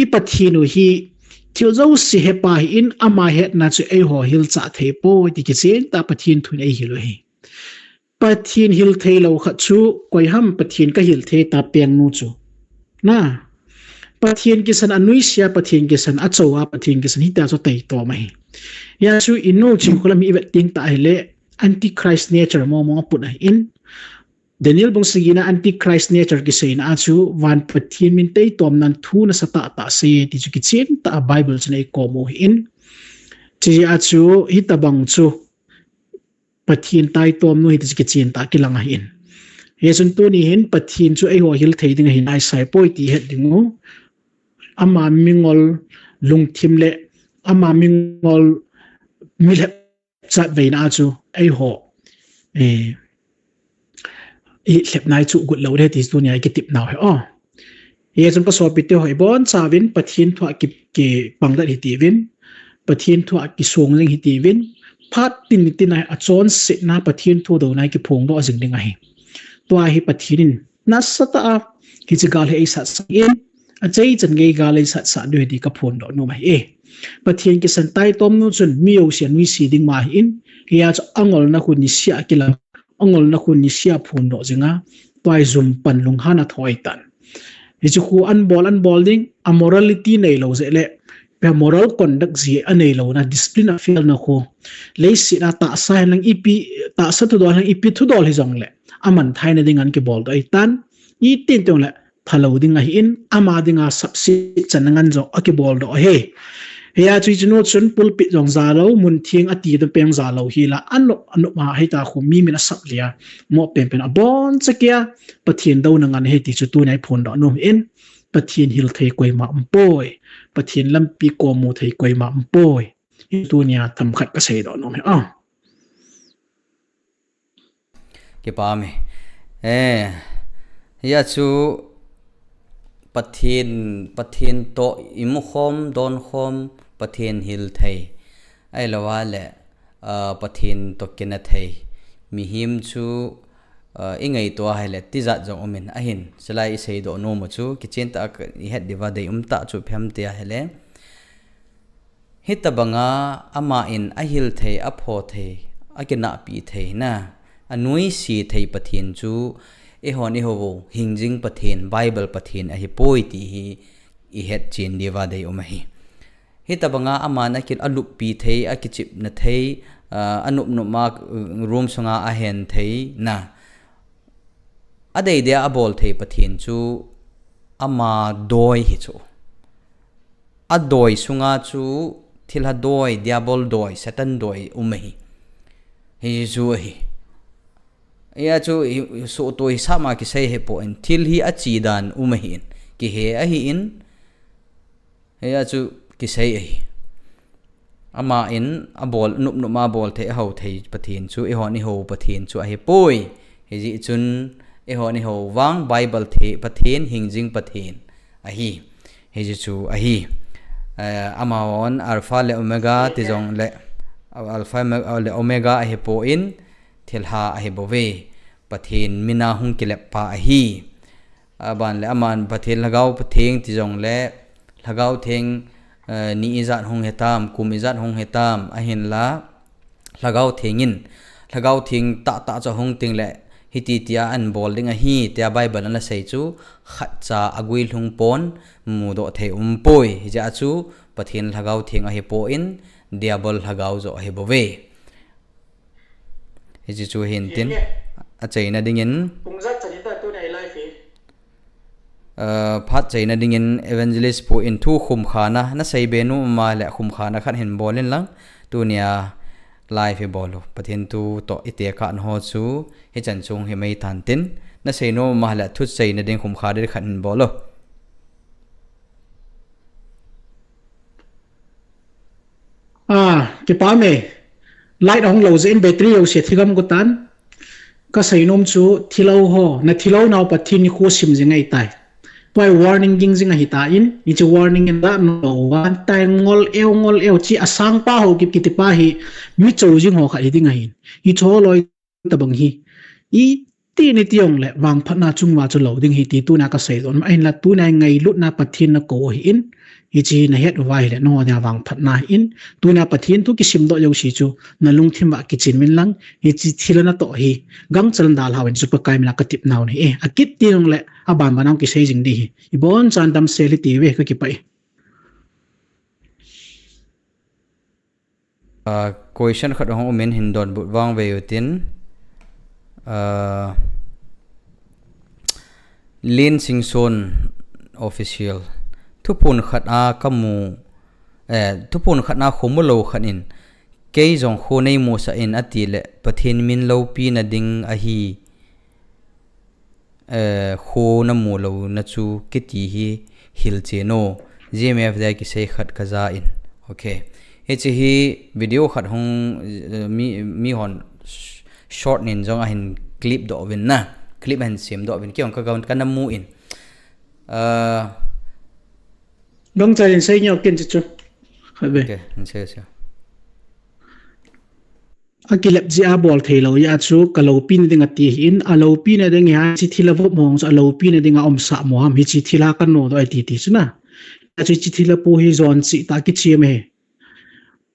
i Pathen u hi thil jouse hepa ahin, ama hetna chu eiho hilchah thei poi ti kichen tah Pathen thun eihil u ahi. Pathen hil thei lou khat chu, koi ham Pathen kahil thei ta peng nu chu. Na, Pathen kisan anuisat a, Pathen kisan achou a, Pathen kisan hitia chu taitom ahi. Hia chu i nu ching kholam hi i vet teng tah ahile, Antichrist nature mong mong aput ahin. Daniel bung sagi na Antichrist nature kiseina a chu, van Pathen min taitom nan thu nasatah tah sei ti chu kichen tah a Bible chun eikom u ahin. Chujeh a chu, hitabang chu, Pathen taitom nu hiti chu kichen tah kilang ahin. Hichun tuni hin Pathen chu eiho hil thei ding ahi nai sai poi ti het ding u. Ama mingol lungthim le ama mingol milhep chatveina chu eiho, eh, i lhep nai chu gut lou le ti tunia i kitep nau ahi o. Hichun ka sopi teho, ibonchauvin Pathen thu a ki, kipang dat hitiuvin, Pathen thu a kisong jing hitiuvin, phat tin tin a achonsetna Pathen thu douna kiphongdoh jing ding ahi. Tua hi Pathen in nasatah a hiche gal hi eisatsah in, achaichan gei gal eisatsah diu ahi ti kaphondoh nom ahi e. Pathen kisan taitom nu chun mi jouse anuisat ding ma ahin, hia chu angolna khu niseh a kilang, angolna khu niseh a phondoh jinga, tua hi jum pan lunghan a thoi tan. Hiche khu anbol, anbol ding, amorality neilou jeh le, pia moral conduct jeh aneilouna, discipline a fail na khu. Leiset a tahsa henlang ipi, tahsa thudol henlang ipi thudol hijongle, aman thaina ding an kibol doh ahitan. Iti teng le, phalou ding ahin, ama dinga sapset channa ngan jong akibol doh ahi. Hia chu hiche nu chun pulpit jong jalou, mun theng ati ding peng jalou hila, anop, anop a hita khu mi min asap lia, mo penpen aboncha kia, Pathen douna ngan ahi ti chu tunia iphondoh nom in, Pathen hil thei koima umpoi, Pathen lampi komu thei koima umpoi. Hi tunia themkhat kasei doh nom e. Ah. Kipa me. Eh, hia chu Pathen, Pathen toh imukhom, donkhom, Pathen hil thei. Ahilou le, ah, Pathen toh kina thei. Mihem chu, ah, ingaito ahile, tijat jong umin ahin. Chulai isei doh nom u chu, kichen tah a ihet diuva deium tah chu ipi ham ti ahile. Hitabanga aman ahil thei, apho thei, akinahpi thei na, anuisi thei Pathen chu, eihon ihou, hingjing Pathen, Bible Pathen ahipoi ti hi ihet chen diuva deium ahi. Hitabanga aman akil aluppi thei, akichepna thei, ah, anop nop ma, uh, room sunga ahen thei na. Adei dia abol thei Pathen chu ama doi hi chu. Adoi sunga chu thilha doi, diabol doi, Satan doi um ahi. Hichu ahi. Hia chu hi, hi sohto hisap ma kisei hipon, thil hi achi dan um ahin. Kihe ahin. Hia chu kisei ahi. Aman abol, nop nop ma abol thei, ahou thei Pathen chu, eihon ihou Pathen chu ahipoi. Hijeh chun, eihon ihou vang Bible thei Pathen, hingjing Pathen ahi. Hichu ahi. Eh, amahon Alpha le Omega ti jongle, Alpha le Omega ahipon, thilha ahibouve. Pathen mina hung kilep pa ahi. Aban le aman Pathen Lhagao Theng ti jongle, Lhagao Theng, eh, ni ijat hung hitam, kum ijat hung hitam, ahinla, Lhagao Theng in, Lhagao Theng tahtah chu ahung tengle, hiti tia anabol ding ahi, tia Bible ana sei chu, khatcha aguilhung pon, mudoh thei umpoi, hijeh a chu, Pathen Lhagao Theng ahipon, Diabol Lhagao joh ahibouve. Hichu chu hintin, achaina dingin. Pung jat chan hita tuni a live hi. Uh, phat chaina dingin Evangelist pu in thu khumkhana, nasei be nom um le khumkhana khat hin bol in lang, tunia live hi bol u. Pathen thu toh itekah nau chu, hichan chung hi maitan tin, nasei nom um le thu chaina ding khumkha ding khat hin bol u. Ah, kipah e. Light ahung lou jeh in battery jouse thigam got tan. Kasei nom chu thilou ho, nathilou nau Pathen nikho sim jing ahitai. Tua hi warning ging jing ahitan, hiche warning in la no one time ngol eu, ngol eu, hiche asang pa ho kiti pa hi mi chou jing ho khat hiding ahin. Hiche ho loi tabang hi. Iti ni ti jongle, vangphatna chunguva chu lou ding ahi ti tunia kasei doh nom ahin la tunia ngailutna Pathen nakou ahin, hiche hi nahet uva ahile, nangho dia vangphatna ahin, tunia Pathen thu kisim doh jouse chu, nalungthim uva kichen uvin lang, hiche thilha natoh hi, gangchal dalha uvin chu Pakai mina katep nau ahi e, akit ti jongle, aban ban a kisei jing ding ahi, ibonchan damsel hite uve, kakipah e. Ah, question khat ahung umin hin donbut vang ve utin. Ah, Lin Singson Official. Thuphon khat a kamu, eh, thuphon khat a kho mulou khat in, kei jong kho neimusah in atile, Pathen min loupina ding ahi. Eh, kho namu louna chu kiti hi hilchen o. G M F D I kisei khat kaja in. Okay. Hiche hi video khat hung, eh, mi, mihon sh-, short nin jong ahin clip doh uvin na. Clip ahin sem doh uvin. Kei jong ka, ka, kana mu in. Ah. Gangchal in sei neo ken chu chu. Khat ve. Okay, hin sei sei. Akilep jeh a bol thei lou jeh a chu kaloupina ding ati ahin, aloupina ding hi hiche thilha vop mong chu aloupina ding a umsah mo ham, hiche thilha kanodoh ahi ti ti chu na. Hiche thilha pu hi jon cheh tah a kichem ahi.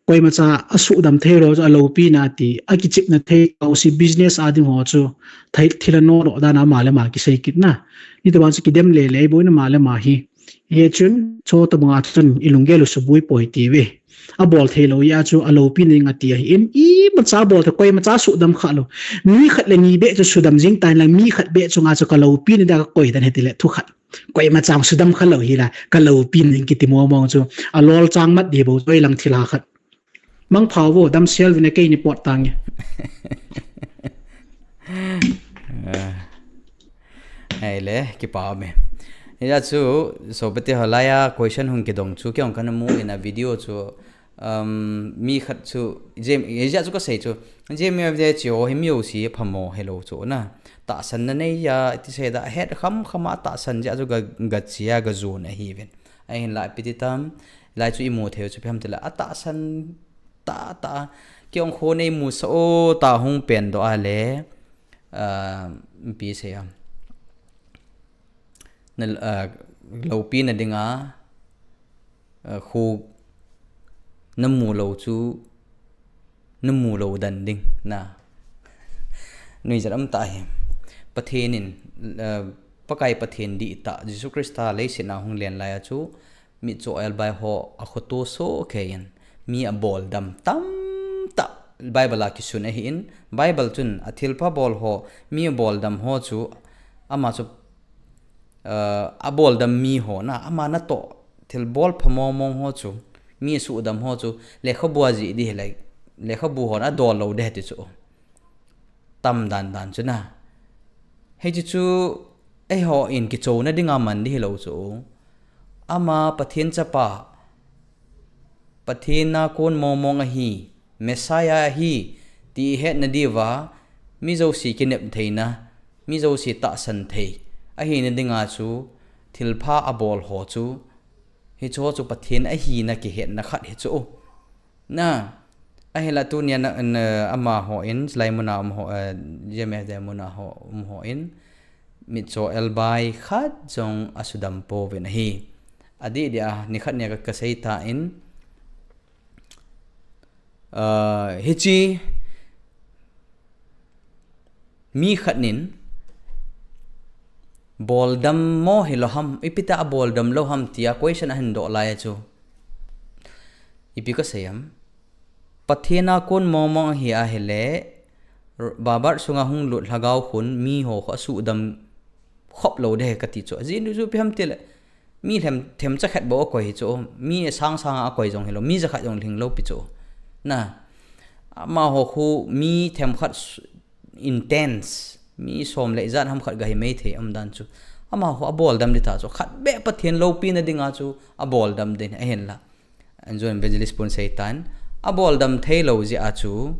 Koimacha asuhdam thei lou chu aloupina ati, akichepna thei, kau si business a ding ho chu thei, thilha nodoh dan a ama le ama kisei kit na. Hiti vang chu kidem le le bou na ama le ama hi. Hichun, chutabang a chun ilunggel u suboi poi ti ve. Abol thei lou jeh a chu aloupina ding ati ahin, imacha bol thei, koimacha sudam kha lou. Mi khat le ni beh chu sudam jing tan lang, mi khat beh chunga chu kaloupina dia kakoi dan ahi tile thu khat. Koimacha sudam kha lou hi la, kaloupina ding kiti mo mong chu. Alol chang mat di bou, choi lang thilha khat. Mangpha vo, damsel uvin e, kei ni pot tange. Ah. Ahile, kipah e. Hijeh chu, sopite ho, laiya question hung kidong chu, kei jong kana mu in a video chu, um, mi khat chu, J M, hijeh chu kasei chu, J M F D I che ho hi mi jouse phamo hilou chu na. Tahsanna neiya, iti sei da, het kham kham a tahsan jeh chu ga, gache a, gajon ahiuvin. Ahinla ipi ti tam, lai chu imu thei u chu ipi ham tile, atahsan tah tah, kei jong kho neimusah o, tah hung pen doh a le, ah, ipi sei am. Na, ah, loupina dinga, ah, kho, namu lou chu, namu lou dan ding na. Nuijat um tah hi. Pathen in, eh, Pakai Pathen dihtah, Jesu Christa leiset a hung len lai a chu, mitcho elbai ho akhoto sohkei in, mi aboldam tamtah Bible a kisun ahin, Bible chun athilpha bol ho, mi aboldam ho chu, ama chu, eh, aboldam mi ho na, ama natoh thilbol pha mongmong ho chu, mi asuhdam ho chu, lekhabu a jih ding hileh, lekhabu hon adol lou ding ti chu. Tam dan dan chu na. Hiche chu, eihon kichouna dinga man ding hilou chu. Ama Pathen chapa, Pathen a kon mongmong ahi, Messiah ahi, ti ihetna diuva, mi jouse kinep theina, mi jouse tahsan thei ahina dinga chu, thilpha abol ho chu, hicheho chu Pathen ahina kihetna khat hi chu. Na, ahinla tunia na, na, amaho in, chulai muna um ho, eh, J M F D muna ho, um ho in, mitcho elbai khat jong asudam pouvin ahi. Adih dia, nikhat nia ka, kasei tan, ah, hiche, mi khat in, boldam mo hilou ham, ipi tia aboldam lou ham tia question ahin doh lai chu. Ipi kasei em? Pathen a kon mongmong ahi ahile, Baibal sunga hung lut lhagao khun miho khu asuhdam khop lou ding kati chu. Ajeh chu ipi ham tile, mi them, themcha khat bou akoi hi chu. Mi asang sanga akoi jong hilou, mi jakhat jong lhinglou pi chu. Na, amaho khu mi themkhat intense, mi som le ijat ham khat gahi maithei um dan chu. Amaho aboldam ding tah chu. Khat beh Pathen loupina dinga chu aboldam ding ahinla. An John Evangelist pun seitan, aboldam theilou jeh a chu,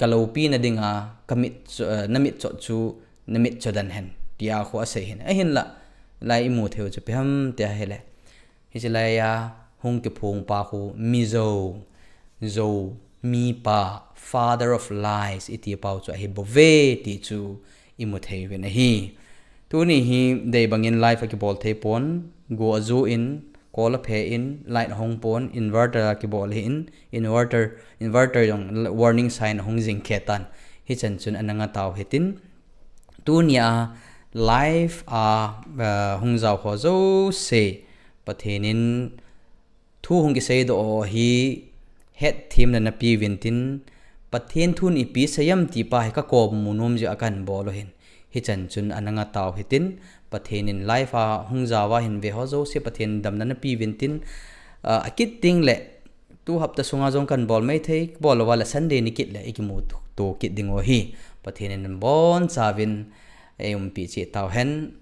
kaloupina dinga, kamit chu, eh, namitcho chu, namitcho dan hen, tia khu asei hin. Ahinla, lai imu theiu chu ipi ham tia ahile, hiche laiya hung kiphong pa khu Mizo, Zo, mipa, father of lies, iti pau chu ahibouve ti chu imu theiuvin ahi. Tuni hi deibangin live akibol thei pon, go ajo in, call aphe in, light ahung pon, inverter akibol ahin, inverter, inverter jong warning sign ahung jing khe tan. Hichan chun ana ngatau hitin. Tunia live a, ah, hung jao ho jouse, Pathen in thu hung kiseidoh ho hi hetthemna napeuvin tin, Pathen thun ipi seiyem ti pa hi kakom mu nom jeh a kahin bol u ahin. Hichan chun ana ngatau hitin, Pathen in live a hung jaova hin ve ho jouse Pathen damna napeuvin tin, ah, akit tengle, tu hapta sunga jong kahin bol maithei, kabol louva le Sunday nikit le ikimuto kit diu ahi. Pathen in abonchauvin eiumpi cheh tauhen.